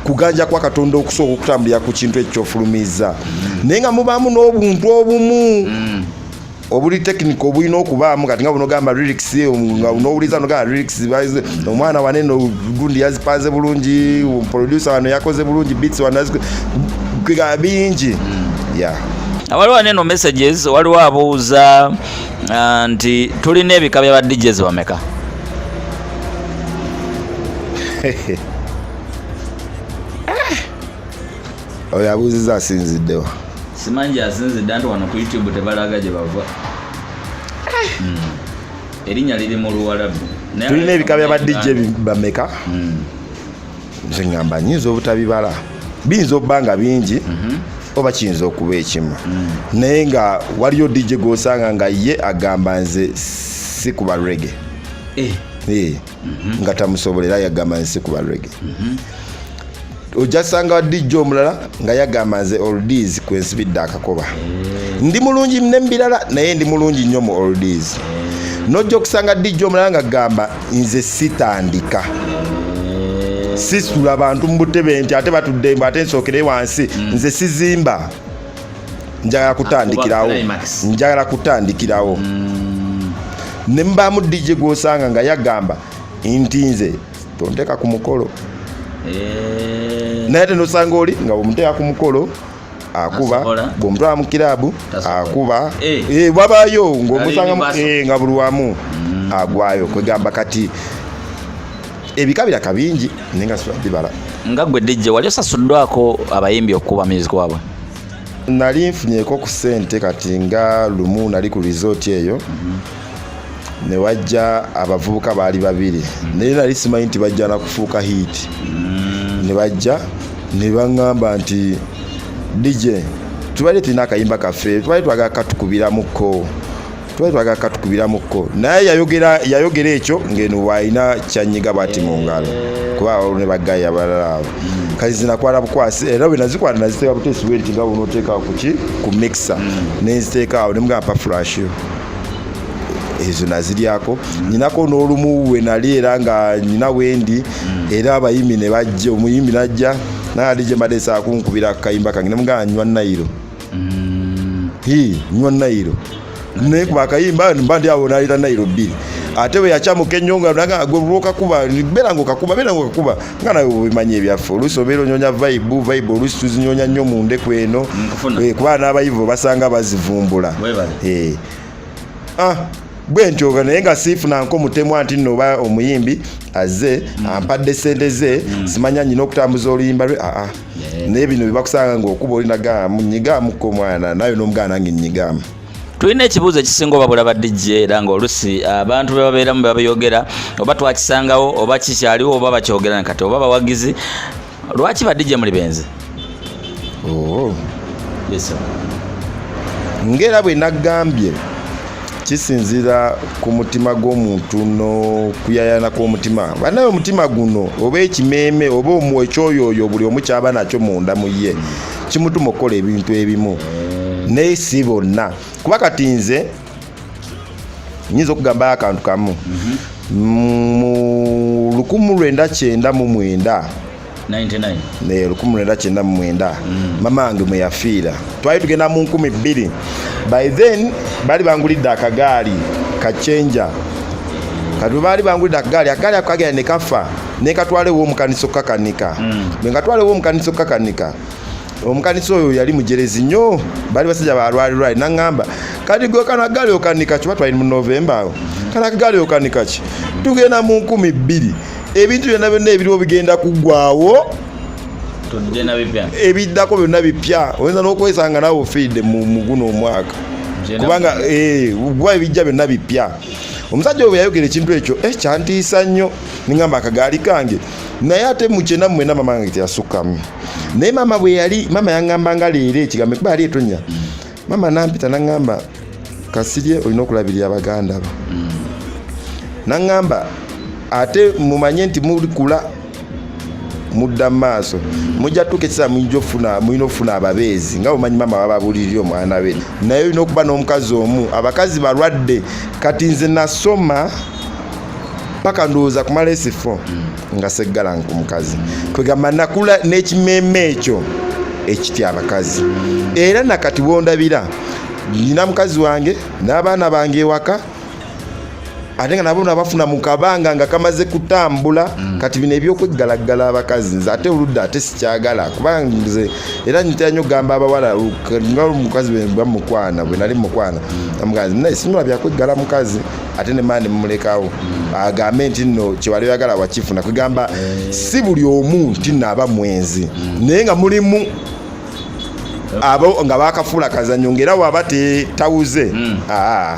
S3: kuganja kwa Katonda okusooka okutambulira ku kintu ekyo kyofulumiza, naye nga mubaamu n'obuntu obumu obuli technical obulina okubaamu. Kati nga bunogamba lyrics, nga nowuliza nogamba lyrics omwana wanene gundi yazipanze bulungi, producer wano yakoze bulungi, beats wano kwegamba bingi, yeah.
S2: Waliwo neno messages, waliwo abuuza nti tulina ebika bya ba DJs bameka?
S3: Oyo abuuziza asinziddewa?
S2: Simanyi asinzidde, anti wano ku YouTube tebalaga gye bava. Erinnya liri mu Luwalabu. Naye
S3: Tulina ebika bya ba DJ bameka? Nze ngamba nyinza obutabibala, biyinza okuba nga bingi oba kiyinza okuba ekimu, naye nga waliyo DJ gwosanga nga ye agamba nze sikuba reggae. Eh, nga tamusobolera, yagamba nze sikuba reggae. Ojja sanga DJ omulala nga yagamba nze oldies kwensibidde akakoba, ndi mulungi ne mubirala, naye ndi mulungi nnyo mu oldies. Nojja okusanga DJ omulala nga gamba nze sitandika, sisula bantu mu butebe nti ate batudde mbu ate nsookere wansi, nze sizimba, njagala kutandikirawo.
S2: Akuba climax.
S3: Njagala kutandikirawo. Ne mubaamu DJ gwosanga nga yagamba nti nze tonteeka ku mukolo, naye ate nosanga oli nga bwemuteeka ku mukolo akuba.
S2: Asobola.
S3: Bwomutwala mu kirabu
S2: Tasobola.
S3: akuba.
S2: Eh.
S3: Wabayo ng'omusanga
S2: Ali universal.
S3: Nga buli wamu agwayo. Kwegamba kati ebika biraka bingi, naye nga siba bibala.
S2: Nga gwe DJ, wali osasuddwako abayimbi okukuba music waabwe?
S3: Nali nfunyeko ku ssente. Kati nga lumu nali ku resort eyo, ne wajja abavubuka baali babiri, naye nali simanyi nti bajja nakufuuka hit. Ne bajja ne baŋŋamba nti, "DJ, tubadde tulina akayimba kaffe, tubadde twagala katukubiramuko, tubadde twagala katukubiramuko." Naye yayogera ekyo ngeno bwalina kyanyiga bwati mu ngalo, kuba waliwo ne bagayi abalala abo. Kati zinakwala bukwasi, era bwe nazikwata naziteeka buteesi bwe nti nga bunoteeka kuki ku mixer, nenziteeka awo, nemugamba, "Pa flash yo." Ezo naziryako. Nyinako n'olumu we nali era nga nyina wendi, era abayimbi ne bajja, omuyimbi najja naye, "DJ, mbadde nsaba kunkubira kayimba kange." Nemugamba, "Nywa Nayiro." Hi, nywa Nayiro. Nekuba akayimba, mba ndi awo naleta Nayiro bbiri. Ate bwe yakyamuka ennyo nga gwe lwokakuba, beera ngaokakuba, beera ngaokakuba, nga nawe obimanyi ebyaffe. Oluusi obeera onyonya vibe, vibe oluusi tuzinyonya nnyo mu ndeku eno. Kuba n'abayivu basanga bazivumbula. Bwe ntyo, naye nga siifunanko mutemwa nti nno oba omuyimbi azze ampadde sente ze, simanya nyina okutambuza oluyimba lwe. Aa, naye bino byebakusanga ngaokuba olinaga nyigamuko omwana naye n'omugaana, nange nyigamu.
S2: Tulina ekibuuzo ekisinga obabula ba DJ, era ngaolusi abantu be babeeramu bebabyogera, oba twakisangawo oba kikyaliwo oba bakyogera kati oba bawagizi, lwaki ba DJ muli benzi?
S3: Oh.
S2: Yes, sir.
S3: Ng'era bwe naggambye, kisinziira ku mutima gw'omuntu n'okuyayana kw'omutima. Banaye omutima guno oba ekimeeme oba ekyoyoyo, buli omu kyaba nakyo munda mu ye kimutuma okukola ebintu ebimu, naye si bonna. Kuba kati nze nyinza okugambayo akantu kamu. Mu 1999,
S2: 99.
S3: Ne 1999, mama wange mwe yafiira, twali tugenda mu 2000. By then baali bangulidde akagaali kacenja. Kati bwe baali bangulidde akagaali, akagaali ako kagenda ne kafa, nekatwala ew'omukanisa okukakanika. Bwe nkatwala ew'omukanisa okukakanika, omukanisa oyo yali mujerezi nnyo, baali basajja balwalirwali. Naŋŋamba, "Kati gwe kana gaali okanika ki?" Batwali mu Novemba awo. "Kana akagaali okanika ki? Tugenda mu 2000, ebintu byonna byonna ebiriwo bigenda kuggwawo."
S2: Tudde na bipya.
S3: Ebiddako byonna bipya. Oyinza n'okwesanga naawe ofiiridde mu guno omwaka, kubanga kuba ebijja byonna bipya. Omusajja oyo bwe yayogera ekintu ekyo, kyantiisa nnyo. Niŋŋamba akagaali kange. Naye ate mu 99 mama wange teyasukkamu. Naye mama bwe yali, mama yaŋŋamba nga leero ekigambo, kuba yali etonya, mama nampita naŋŋamba, "Kasirye, olina okulabirira baganda bo." Naŋŋamba, "Ate mumanye nti mulikula mudda mu maaso, mujja tuuka ekiseera muyinza ofuna, mulina okufuna ababeezi, nga bumanyi maama bababulirira omwana we, naye olina okuba n'omukazi omu, abakazi balwadde." Kati nze nasoma paka ndowooza kumala S4 nga seggala ku mukazi. Kwegamba nakula n'ekimeeme ekyo ekitya abakazi, era nakati wondabira nina mukazi wange n'abaana bange ewaka, ate nga nabo nabafuna mu kabanga nga kamaze kutambula. Kati bino ebyokweggalagala abakazi, nze ate oludda ate sikyagala, kubanga nze era ntera nnyo okugamba abawala, nga omukazi bwe bamukwana, bwe nali mukwana, amugazi naye sinyola byakweggala mukazi, ate ne maani mumulekawo agambe nti nno kyewali oyagala wakifuna. Kwegamba si buli omu nti nno aba mwenzi, naye nga mulimu abo nga bakafuula kazannyo, ngaera waba tawuze. Aa.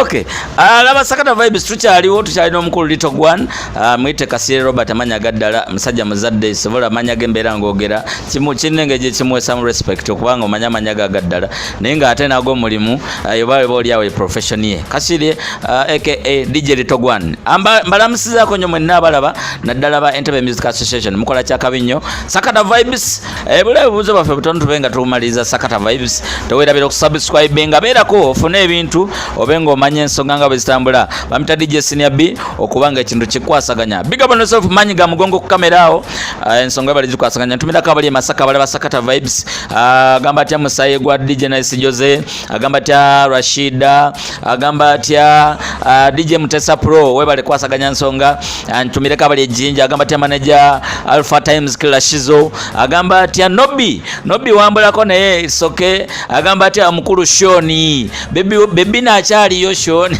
S2: Okay. Laba Sakata Vibes, tukyaliwo, tukyalina omukulu Little Gwan, muyite Kasirye Robert, amanya gaddala, musajja muzadde, sobola amanya g'embeera ng'ogera kimu kirina engeri gyekimuweesamu respect okubanga omanya amanya ga gaddala, naye ng'ate nago omulimu oba oba oli awo profession ye. Kasirye, aka DJ Little Gwan. Mbalamusizaako nnyo mwenna abalaba, naddala ba Entebbe Music Association, mukola kyakabi nnyo. Sakata Vibes, bula ebibuuzo baffe butono tube nga tumaliriza Sakata Vibes. Teweerabira okusubscribinga, beerako ofune ebintu obe ng'omanya ensonga nga bwe zitambula. Bamita DJ Senior B, okuba nga ekintu kikwasaganya. Big up on yourself, manyi ga mugongo ku kamera awo. Ensonga bali zikwasaganya. Ntumirako abali e Masaka abalaba Sakata Vibes. Agamba atya musayi gwa DJ Nice Jose, agamba atya Rashida, agamba atya DJ Mutesa Pro, webale kwasaganya nsonga. Ntumireko abali ejjinja, agamba atya manager Alpha Times Killer Shizo, agamba atya Nobi Nobi wambulako naye soke, agamba atya mukulu Shoni Baby Baby nakyaliyo Shoni,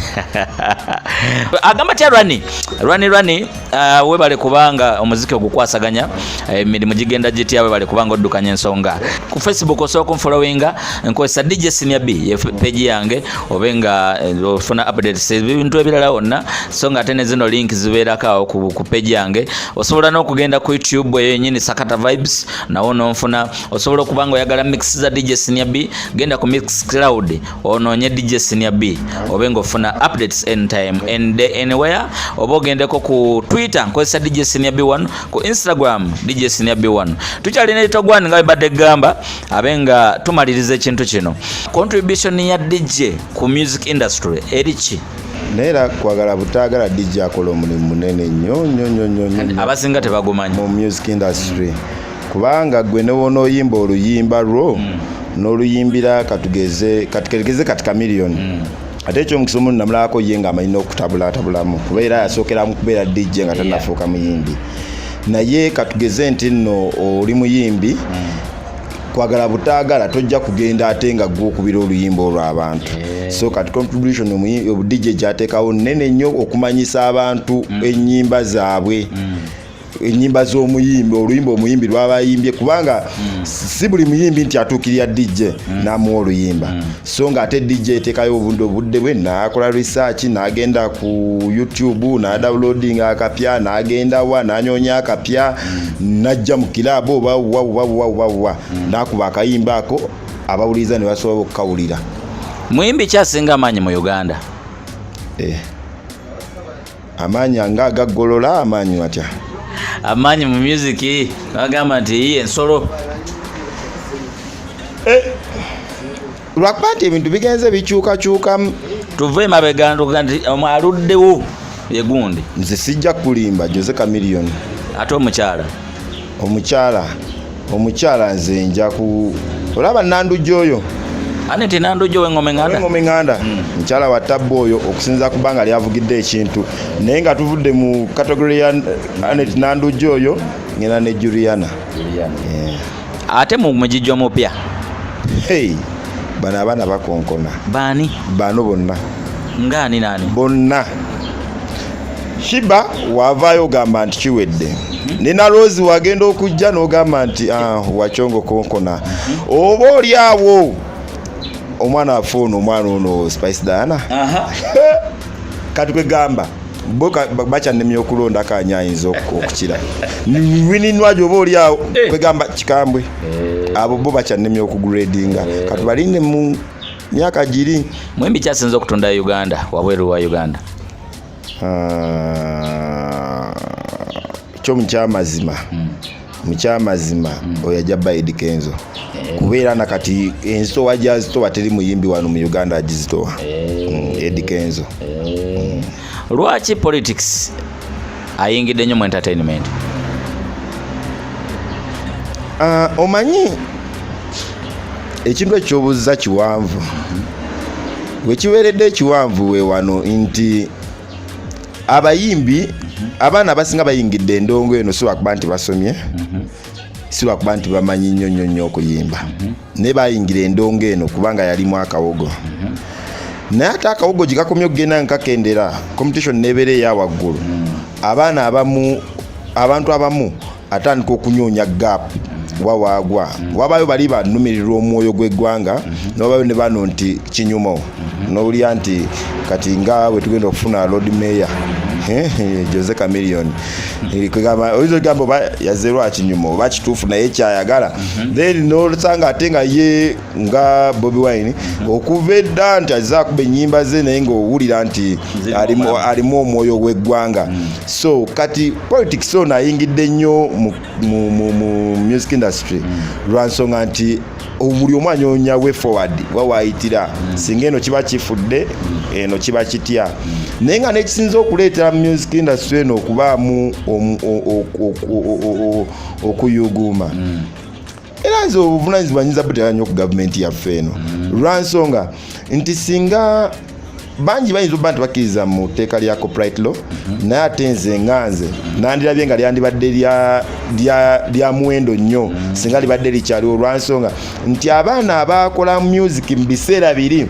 S2: agamba atya Rani Rani Rani, webale kubanga omuziki ogukwasaganya, emirimu gigenda gitya? Webale kubanga oddukanya ensonga. Ku Facebook osobola okunfollowinga, nkozesa DJ Senior B, ye page yange, obe nga ofuna updates ebintu ebirala wonna, so nga ate ne zino link zibeerako awo ku page yange. Osobola n'okugenda ku YouTube eyo yennyini Sakata Vibes, nawo nonfuna. Osobola okuba nga oyagala mix za DJ Senior B, genda ku Mix Cloud onoonye DJ Senior B, obe nga ofuna updates anytime, any day, anywhere. Oba ogendeko ku Twitter, nkozesa DJ Senior B1, ku Instagram DJ Senior B1. Tukyalina Little Gwan, nga bebadde gamba abe nga tumaliriza ekintu kino. Contribution ya DJ ku music industry eri ki?
S3: Naye era kwagala butaagala, DJ akola omulimu munene nnyo nnyo nnyo nnyo nnyo nnyo
S2: Abasinga tebagumanyi.
S3: Mu music industry, kubanga gwe newonooyimba oluyimba lwo n'oluyimbira, katugeze kati, kati Chameleone. Ate ekyomukisa omuntu namulabako ye nga amanyi n'okutabulatabulamu, kuba era yasookera mu kubeera DJ nga tannafuuka muyimbi. Naye katugeze nti nno oli muyimbi, kwagala butaagala tojja kugenda ate nga gwe okubira oluyimba olwo abantu. So kati contribution obu DJ gyateekawo nene nnyo okumanyisa abantu ennyimba zaabwe, ennyimba z'omuyimbi, oluyimba omuyimbi lwaba ayimbye, kubanga si buli muyimbi nti atuukirira DJ n'amuwa oluyimba. So nga ate DJ eteekayo obudde bwe n'akola research, n'agenda ku YouTube n'adownloadinga akapya, n'agenda wa n'anyoonya akapya, n'ajja mu kiraabu oba wa wa wa wa wa, n'akuba akayimba ako, abawuliriza ne basobola okukawulira.
S2: Muyimbi kyasinga amaanyi mu Uganda?
S3: Amaanyi nga agaggolola amaanyi atya?
S2: Amaanyi mu music, bagamba nti yiye ensolo.
S3: Lwakuba nti ebintu bigenze bikyukakyukamu.
S2: Tuve emabega ntuga nti aluddewo yegundi.
S3: Nze sijja kulimba, Jose Chameleone.
S2: Ate omukyala?
S3: Omukyala nze nja ku olaba Nandujja oyo.
S2: Ane ti Nandujja ow'engoma eŋŋanda?
S3: Engoma eŋŋanda, mukyala wa tabbu oyo, okusinza ku bbanga lyavugidde ekintu. Naye nga tuvudde mu category ya Anet Nandujja oyo, ngenda ne Juliana.
S2: Ate mu mugijjo omupya?
S3: Hey, bano abaana bakonkona.
S2: Baani?
S3: Bano bonna.
S2: Ngaani naani?
S3: Bonna. Shiba wavaayo ogamba nti kiwedde, Nina Rose wagenda okujja n'ogamba nti, "Ah, wakyongo konkona." Oba oli awo omwana waffe ono, omwana ono Spice Diana. Kati kwegamba bo bakyannemya okulondako ani ayinza okukira Winnie Nwagi, oba oli awo. Kwegamba kikambwe, abo bo bakyannemya okugradinga. Kati balinde mu myaka giri.
S2: Mwembi kyasinza okutunda Uganda, wabweru wa Uganda?
S3: Ah, kyo mukyamazima oyo ajja ba Eddy Kenzo, kubeera nakati enzitowa gyazitowa teri muyimbi wano mu Uganda agizitowa. Eddy Kenzo.
S2: Lwaki politics ayingidde nnyo mu entertainment?
S3: Ah, omanyi ekintu ekyobuuza kiwanvu, wekibeeredde ekiwanvu we wano nti abayimbi, abaana abasinga bayingidde endongo eno si lwakuba nti basomye, si lwakuba nti bamanyi nnyo nnyo nnyo okuyimba, naye bayingira endongo eno kubanga yalimu akawogo. Naye ate akawogo gye kakomye okugenda nga kakendera, competition nebeera eya waggulu, abaana abamu, abantu abamu atandika okunyoonya gap wawaagwa. Wabayo bali banumirirwa omwoyo gw'eggwanga, nobayo ne bano nti kinyumo nowulira nti kati nga bwe tugenda okufuna Lord Mayor Jose Chameleone. Kwegamba oyinza okugamba oba yazze kinyumo oba kituufu, naye kyayagala. Then nosanga ate nga ye nga Bobi Wine okuva edda nti azze akuba ennyimba ze, naye ng'owulira nti
S2: Zirimu omulamu.
S3: Alimu omwoyo gw'eggwanga. So kati politics ono ayingidde nnyo mu music industry lwa nsonga nti buli omu anyoonya way forward, wa waayitira singa eno kiba kifudde, eno kiba kitya. Naye nga nekisinza okuleetera music industry eno okubaamu okuyuguuma, era nze obuvunanyizibwa nyinza buteera nnyo ku gavumenti yaffe eno, lwa nsonga nti singa bangi bayinza okuba nti bakkiriza mu tteeka lya copyright law, naye ate nze nga nze nandirabye nga lyandibadde lya muwendo nnyo singa libadde likyaliwo, lwa nsonga nti abaana abakola music mu biseera biri.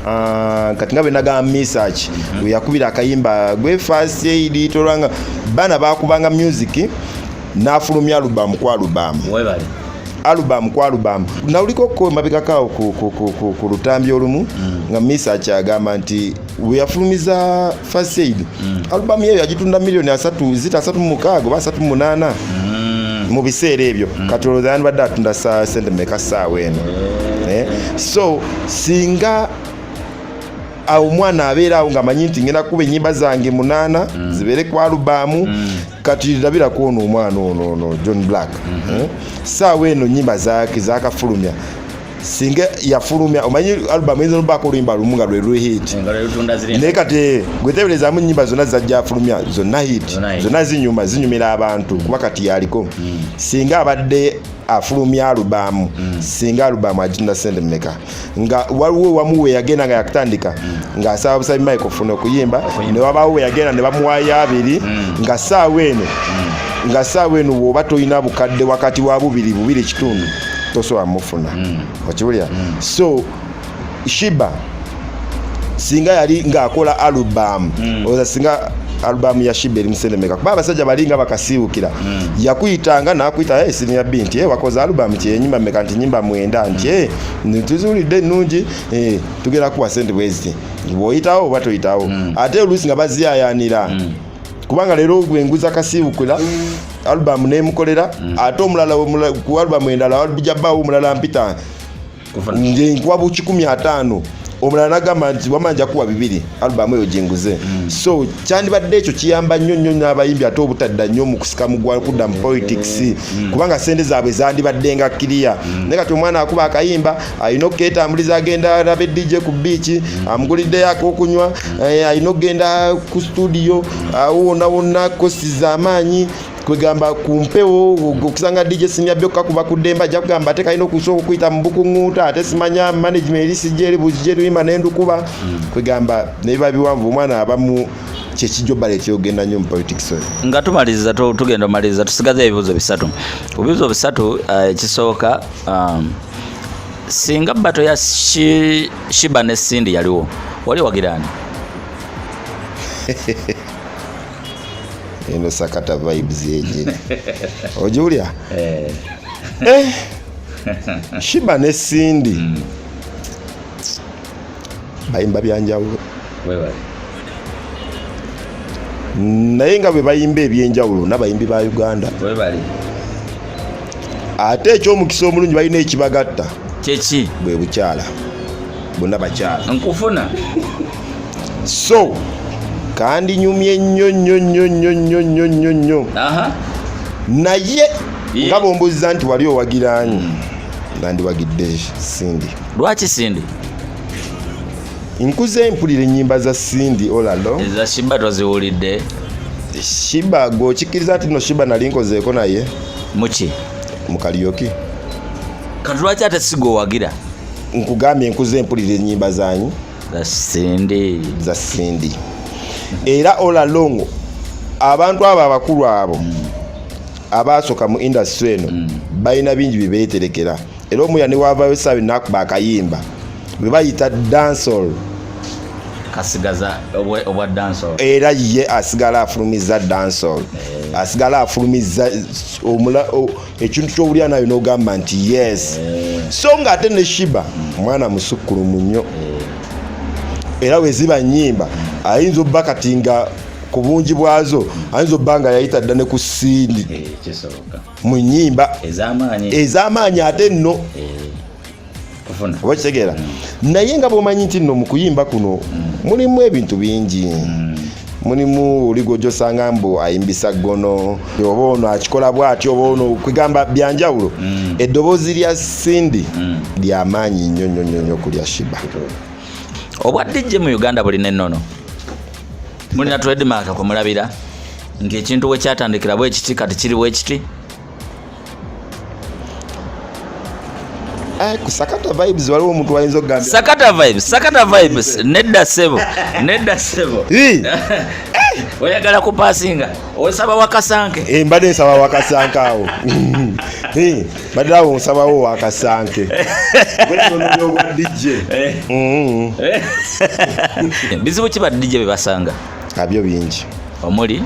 S3: Ah, kati nga bwe nagamba Misach we yakubira akayimba gwe First Aid, tolwanga baana bakubanga music n'afulumya album ku album.
S2: Webale.
S3: Album ku album. Nawuliko ko emabegakaawo ku lutambi olumu nga Misach agamba nti we yafulumiza First Aid, album yeyo yagitunda miliyoni 30 zita 36 oba 38 mu biseera ebyo. Kati olowooza yandibadde atunda sa sente meka saawa eno? Eh, so singa awo omwana abeera awo ng'amanyi nti ngenda kuba ennyimba zange munaana zibeere ku album. Kati labirako ono omwana ono John Black, eh? Saawa eno nyimba zakafulumya. Singa yafulumya, omanyi album eyinza nobaako oluyimba lumu nga lwe lwe hit, naye kati gweteberezaamu nyimba zonna zajja afulumya zonna hit, zonna zinyuma, zinyumira abantu, kuba kati yaliko. Singa abadde afulumya alubamu, singa alubamu agitunda sente mmeka? Nga waliwo wamu we yagenda nga yakutandika, ng'asaba busabi microphone okuyimba, ne wabaawo we yagenda ne bamuwaayo abiri, nga saawa eno bw'oba tolina bukadde wakati wa bubiri, bubiri kitundu, tosobola mufuna. Okiwulira? So Sheebah singa yali ng'akola alubamu, oza singa alubamu ya Sheebah eri musente meka? Kuba abasajja bali nga bakasiiwukira, yakuyitanga nakuyita, "Hey, Senior B," nti, "Hey, wakoze alubamu ki? Enyimba meka?" Nti, "Nyimba 9." Nti, "Hey, tuziwulidde ennungi, hey, tugenda kuwa sente bweziti, bw'oyitawo oba toyitawo." Ate oluusi nga baziyayanira, kubanga leero gwenguza kasiiwukira alubamu nemukolera, ate omulala ku alubamu endala bijja bbaawo omulala mpita nje nkuwa bu 150, omulala nagamba nti, "Wama nja kuwa 200, alubamu eyo gyenguze." So kyandibadde ekyo kiyamba nnyo nnyo nnyo abayimbi, ate obutadda nnyo mu kusika mugwa kudda mu politics, kubanga sente zaabwe zandibadde nga kiriya. Naye kati omwana akuba akayimba, alina okuketambuliza, agenda alabe DJ ku beach, amuguliddeyo akokunywa, alina okugenda ku studio, awo wonna wonna costs z'amaanyi. Kwegamba ku mpewo okusanga DJ Senior B okukakuba ku ddembe, ajja kugamba ate kalina okusooka okuyita mu bukuŋŋuuta, ate simanya management eri sijja eri buzije luyimba nendukuba. Kwegamba nebiba biwanvu, omwana abamu kyekijja obaleetera okugenda nnyo mu politics oyo.
S2: Nga tumaliriza, tugenda omaliriza, tusigaze ebibuuzo 3. Ku bibuuzo 3, ekisooka, singa battle ya Sheebah ne Cindy yaliwo, wali wagiraani?
S3: Eno Sakata Vibes yenyini, ogiwulya? Eh, Sheebah ne Cindy bayimba byanjawulo, naye nga bwe bayimba ebyenjawulo n'abayimbi ba Uganda. Ate ekyomukisa omulungi, balina ekibagatta.
S2: Kyeki?
S3: Bwe bukyala, bonna bakyala.
S2: Nkufuna.
S3: So kandi nyumye nnyo nnyo nnyo nnyo nnyo nnyo nnyo nnyo. Naye nga bwombuuziza nti wali owagiraanyi, nandiwagidde Cindy.
S2: Lwaki Cindy?
S3: Nkuze mpulira ennyimba za Cindy olalo.
S2: Eza Sheebah toziwulidde?
S3: Sheebah, gwe okikkiriza nti no Sheebah nali nkozeeko naye?
S2: Muki?
S3: Mu karaoke.
S2: Kati lwaki ate siga owagira?
S3: Nkugambye, nkuze mpulira ennyimba zanyi?
S2: Za Cindy.
S3: Za Cindy. Era all along abantu abo abakulu abo abasooka mu industry eno balina bingi byebeeterekera, era omuya ne wavayo saabi nakuba akayimba bwe bayita dancehall.
S2: Kasigaza obwa dancehall.
S3: Era ye asigala afulumiza dancehall, asigala afulumiza ekintu kyowulira nayo n'ogamba nti yes. So nga ate ne Sheebah mwana musukkulumu nnyo, era weziba nyimba ayinza obba kati nga ku bungi bwazo ayinza obba nga yayita dda ne ku Cindy.
S2: Kisoboka.
S3: Mu nyimba
S2: ez'amaanyi.
S3: Ez'amaanyi ate nno.
S2: Kufuna.
S3: Oba kitegeera? Naye nga bwomanyi nti nno mu kuyimba kuno mulimu ebintu bingi, mulimu oli gwojosanga mbu ayimbisa ggono, oba ono akikola bwati, oba ono, kwegamba byanjawulo. Eddoboozi lya Cindy lyamaanyi nnyo nnyo nnyo nnyo ku lya Sheebah.
S2: Obwa DJ mu Uganda bulina ennono, mulina trademark kumulabira ng'ekintu we kyatandikira bwe kiti, kati kiri bwe kiti?
S3: Eh, ku Sakata Vibes waliwo omuntu wayinza okugambira.
S2: Sakata Vibes, Sakata Vibes, nedda ssebo, nedda ssebo.
S3: Ii,
S2: Oyagala kupasinga, osaba wakasanke.
S3: Eh, mbadde nsaba wakasanke awo. Eh, mbadde awo nsabawo wakasanke obwa DJ.
S2: Bizibu ki ba DJ bye basanga?
S3: Abyo bingi.
S2: Omuli?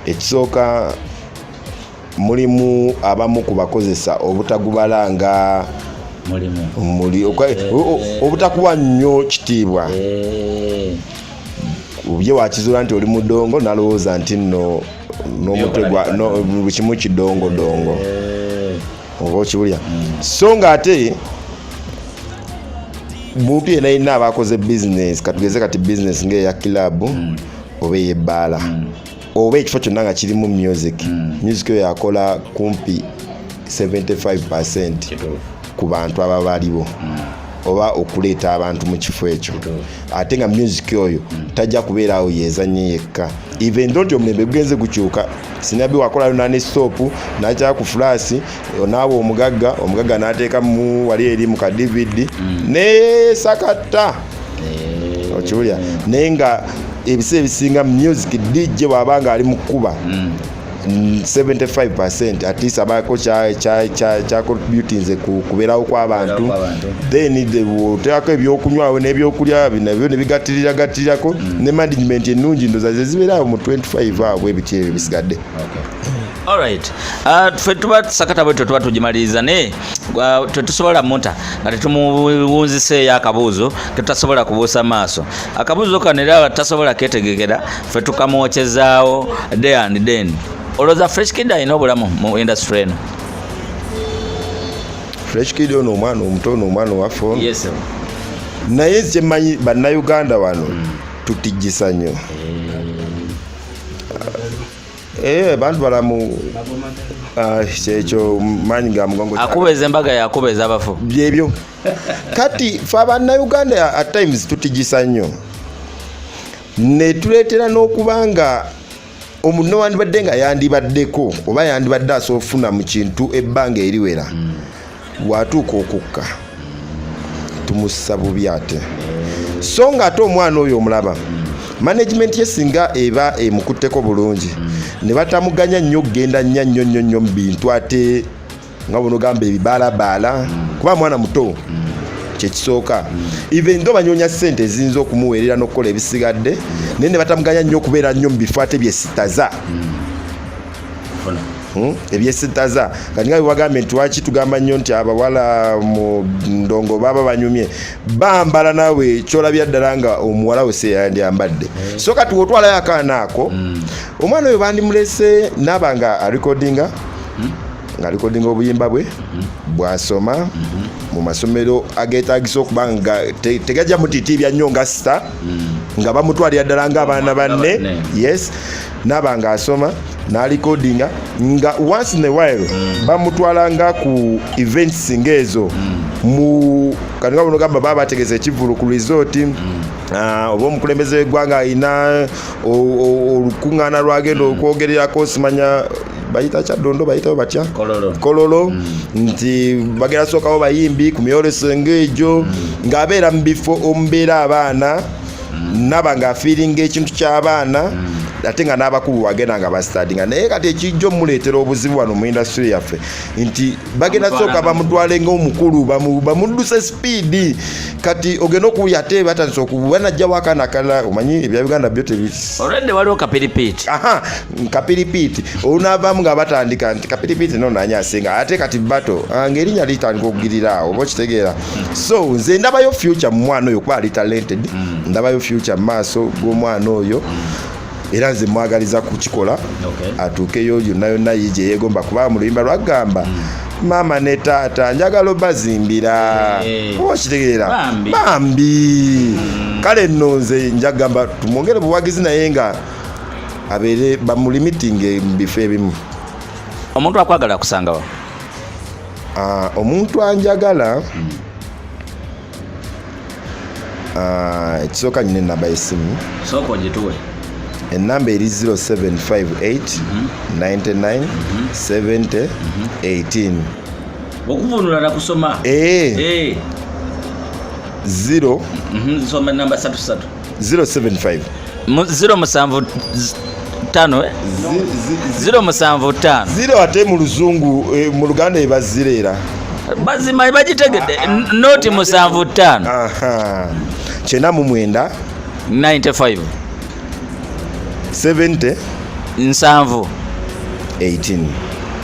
S3: Ekisooka, mulimu abamu ku bakozesa obutagubala nga
S2: Mulimu
S3: muli obutakuwa nnyo kitiibwa. Bye wakizuula nti oli mudongo, nalowooza nti nno n'omutwe gwa buli kimu kidongodongo, oba okiwulira? So nga ate muntu yenna yenna aba akoze bizinesi, katugeze kati bizinesi ngaeya kilabu oba ey'ebbaala oba ekifo kyonna nga kirimu music, music oyo akola kumpi 75
S2: Kituufu.
S3: Ku bantu ababa baliwo oba okuleeta abantu mu kifo ekyo, ate nga music oyo tajja kubeeraawo yezanye yekka, even though nti omulembe gugenze gukyuka. Sinabi wakolayo nane stop nakyala ku flash, naawe omugagga, omugagga n'ateeka mu wali eri mu ka DVD ne sakata okiwulira. Naye nga ebiseera ebisinga music DJ bw'aba nga ali mu kkuba, 75% at least abaako kya contributinze ku kubeerawo kw'abantu.
S2: Kw'abantu.
S3: Then oteekako ebyokunywawo n'ebyokulya nabyo ne bigattirira gattirirako ne management ennungi, ndoza ze zibeerawo mu 25 awo ebiti ebyo bisigadde.
S2: Alright, ffe tuba sakata bwe tuba tugimaliriza, naye tetusobola muta nga tetumuwunziseeyo akabuuzo ketutasobola kubuusa maaso. Akabuuzo kano era tasobola ketegekera, ffe tukamwokyezaawo day and then. Olowooza Fresh Kid alina obulamu mu industry eno?
S3: Fresh Kid ono omwana omuto, ono omwana owaffe ono?
S2: Yes.
S3: Naye kyemmanyi, Bannayuganda wano tutijjisa nnyo. Bantu balamu. Ah, kyekyo maanyi ga mugongo.
S2: Akubeeza embaga, yakubeeza abafu.
S3: Byebyo. Kati fe Abannayuganda at times tutijisa nnyo netuleetera n'okuba nga omuntu newandibadde nga yandibaddeko oba yandibadde asobola okufuna mu kintu ebbanga eriwera, bw'atuuka okukka tumussa bubi. Ate so nga ate omwana oyo omulaba, management ye singa eba emukutteko bulungi ne batamuganya nnyo okugenda nnyo nnyo nnyo nnyo mu bintu, ate nga bwonogamba ebibaalabaala, kuba mwana muto kyekisooka, even though banyonya ssente eziyinza okumuweerera n'okukola ebisigadde, naye ne batamuganya nnyo okubeera nnyo mu bifo ate byesitaza. Ebyesitaza kati nga bwebagambye nti lwaki tugamba nnyo nti abawala mu ndongo baba banyumye, bambala, naawe kyolabya ddala nga omuwala we seyandiyambadde. So kati wotwalayo akaana ako, omwana oyo bandimulese naaba nga arekodinga, nga arekodinga obuyimba bwe bwasoma mu masomero agetagisa okuba nga tegajja mutitiibya nnyo nga star, nga bamutwalira ddala ng'abaana banne.
S2: Banne.
S3: Yes, naaba nga asoma n'alikodinga, nga once in a while bamutwala nga ku events ng'ezo mu kati nga bunogamba baba bategese ekivulu ku resort, oba omukulembeze w'eggwanga alina olukuŋŋaana lwagenda okwogererako, simanya bayita Kyaddondo, bayitayo batya?
S2: Kololo.
S3: Kololo, nti bagenda sookawo bayimbi ku myoleso ng'egyo, ng'abeera mu bifo omubeera abaana, naba ng'afiiringa ekintu ky'abaana, ate nga n'abakulu wagenda nga basitadinga. Naye kati ekijja omuleetera obuzibu wano mu industry yaffe nti bagenda sooka bamutwale ng'omukulu, bamudduse speed. Kati ogenda okuwulira ate batandise okubanajjawo akaana akalala. Omanyi ebya Uganda byo tebi
S2: Olwedde waliwo kapiripiiti.
S3: Aha, kapiripiiti olunaavaamu nga batandika nti kapiripiiti no nani asinga, ate kati bato ng'erinnya litandika okugirira awo, oba okitegeera. So nze ndabayo future mu mwana oyo kuba ali talented. Ndabayo future mu maaso g'omwana oyo, era nze mwagaliza kukikola atuukeyo yonna yonna ye gye yeegomba, kuba mu luyimba lwagamba maama ne taata njagala obazimbira. Oba okitegeera?
S2: Bambi.
S3: Bambi. Kale nno nze njagamba tumwongere buwagizi, naye nga abeere bamulimitinge mu bifo ebimu.
S2: Omuntu akwagala kusangawa?
S3: Ah, omuntu anjagala, ekisooka nyina enamba y'essimu.
S2: Sooka ogituwe.
S3: Enamba eri 0758 99 70 18.
S2: Okuvunula nakusoma.
S3: 0
S2: Soma namba satu satu.
S3: 075.
S2: 075, eh? 075.
S3: 0 ate mu luzungu, mu Luganda eba 0 era.
S2: Bazima bagitegedde, noti 75.
S3: Aha. 99.
S2: 95.
S3: 70.
S2: 70.
S3: 18.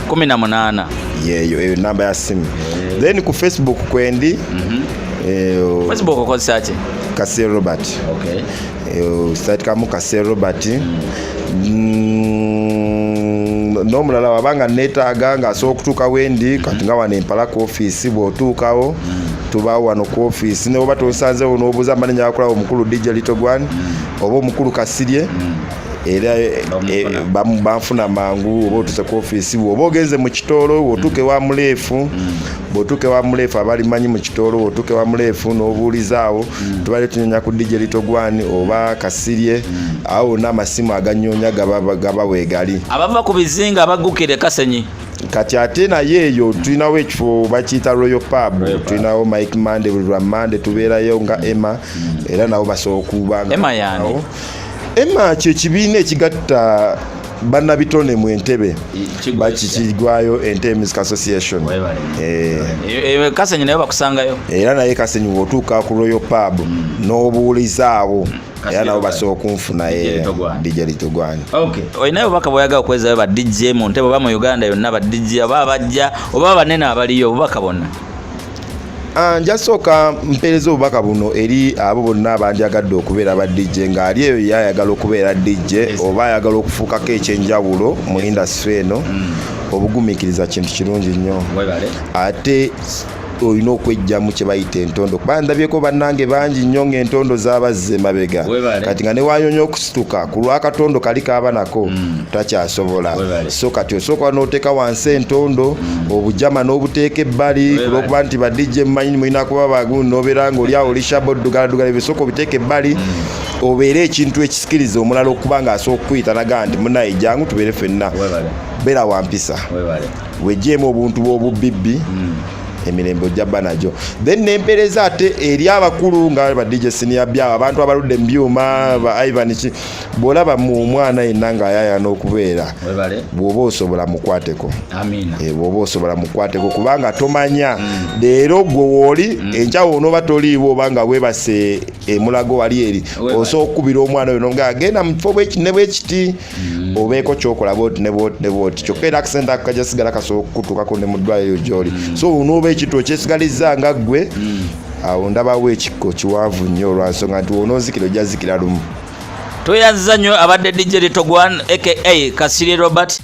S2: 18.
S3: Yeyo eyo namba ya simu. Then ku Facebook kwendi,
S2: Facebook okozesa ki?
S3: Kase Robert. Sitikamu Kase Robert. N'omulala wabanga neetaaga ng'asobola okutuuka wendi, kati nga wano empala ku ofiisi, bw'otuukawo tubaawo wano ku ofiisi, ne oba tosanzewo n'obuuza manenya akulaba omukulu DJ Little Gwan oba omukulu Kasirye. Era banfuna mangu. Oba otuse ku ofiisi, oba ogenze mu kitoolo, bw'otuuka ewa Muleefu, bw'otuuka ewa Muleefu, abalimanyi mu kitoolo, bw'otuuka ewa Muleefu n'obuulizaawo, tubadde tunyonya ku DJ Little Gwan oba Kasirye. Awo wonna amasimu aganyonya gaba weegali.
S2: Abava ku bizinga abaggukira e Kasenyi?
S3: Kati ate naye eyo tulinawo ekifo bakiyita Royal Pub.
S2: Royal Pub.
S3: Tulinawo Mike Monday, buli lwa Mande tubeerayo nga Emma, era nabo basobola okuba nga
S2: Emma y'ani?
S3: Emma kyekibiina ekigatta bannabitone mu Entebe. Bakikigwayo Entebe Music Association.
S2: Webale.
S3: Eh,
S2: Kasenyi nayo bakusangayo?
S3: Era naye Kasenyi, bw'otuuka ku Royal Pub n'obuulizaawo, era nabo basobola okunfuna.
S2: DJ Little Gwan.
S3: DJ Little Gwan.
S2: Olinayo obubaka bw'oyagala okwezayo ba DJ mu ntebe oba mu Uganda yonna, ba DJ oba abajja oba abanene abaliyo, obubaka bonna?
S3: Ah, njasooka mpeereza obubaka buno eri abo bonna abandyagadde okubeera ba DJ, ng'ali eyo ye ayagala okubeera DJ oba ayagala okufuukako ekyenjawulo mu industry eno. Obugumiikiriza kintu kirungi nnyo.
S2: Webale.
S3: Ate olina okwejjamu kye bayita entondo, kuba ndabyeko bannange bangi nnyo ng'entondo zabazza emabega.
S2: Webale.
S3: Kati nga newanyonya okusituka ku lwakatondo kali kaaba nako takyasobola.
S2: Webale.
S3: So kati osooka n'oteeka wansi entondo, obujama n'obuteeka ebbali,
S2: Webale.
S3: kulwokuba nti ba DJ mumanyi mulina kuba bagundi, n'obeera ng'oli awo oli shabo ddugaladdugala. Ebisooka obiteeka ebbali, obeere ekintu ekisikiriza omulala okuba ng'asobola okukuyita nagaa nti, "Munaye, jangu tubeere ffenna."
S2: Webale.
S3: Beera wampisa.
S2: Webale.
S3: Wejjeemu obuntu bw'obubibbi, emirembe ojja bba nagyo. Then nempeereza ate eri abakulu nga ba DJ Senior byabo, abantu abaludde mu byuma, ba Ivan ki. Bw'olaba mu omwana yenna ng'ayayana okubeera,
S2: Webale.
S3: bw'oba osobola mukwateko.
S2: Amina.
S3: Eh, bw'oba osobola mukwateko, kubanga tomanya leero gwe wooli, enkya wonooba toliiwo oba nga weebase emulago wali eri,
S2: Webale.
S3: osobola okukubira omwana oyo nga agenda mu kifo bweki ne bwekiti, obeeko kyokola bwoti ne bwoti ne bwoti. Kyokka era akasente ako kajja sigala kasobola okukutuukako ne mu ddwaliro gy'oli. So onooba ekintu okyesigalizza nga ggwe awo, ndabawo ekikko kiwanvu nnyo, olwansonga nti wonoozikira ojja zikira lumu.
S2: Tweyanziza nnyo. Abadde DJ Little Gwan aka Kasirye Robert.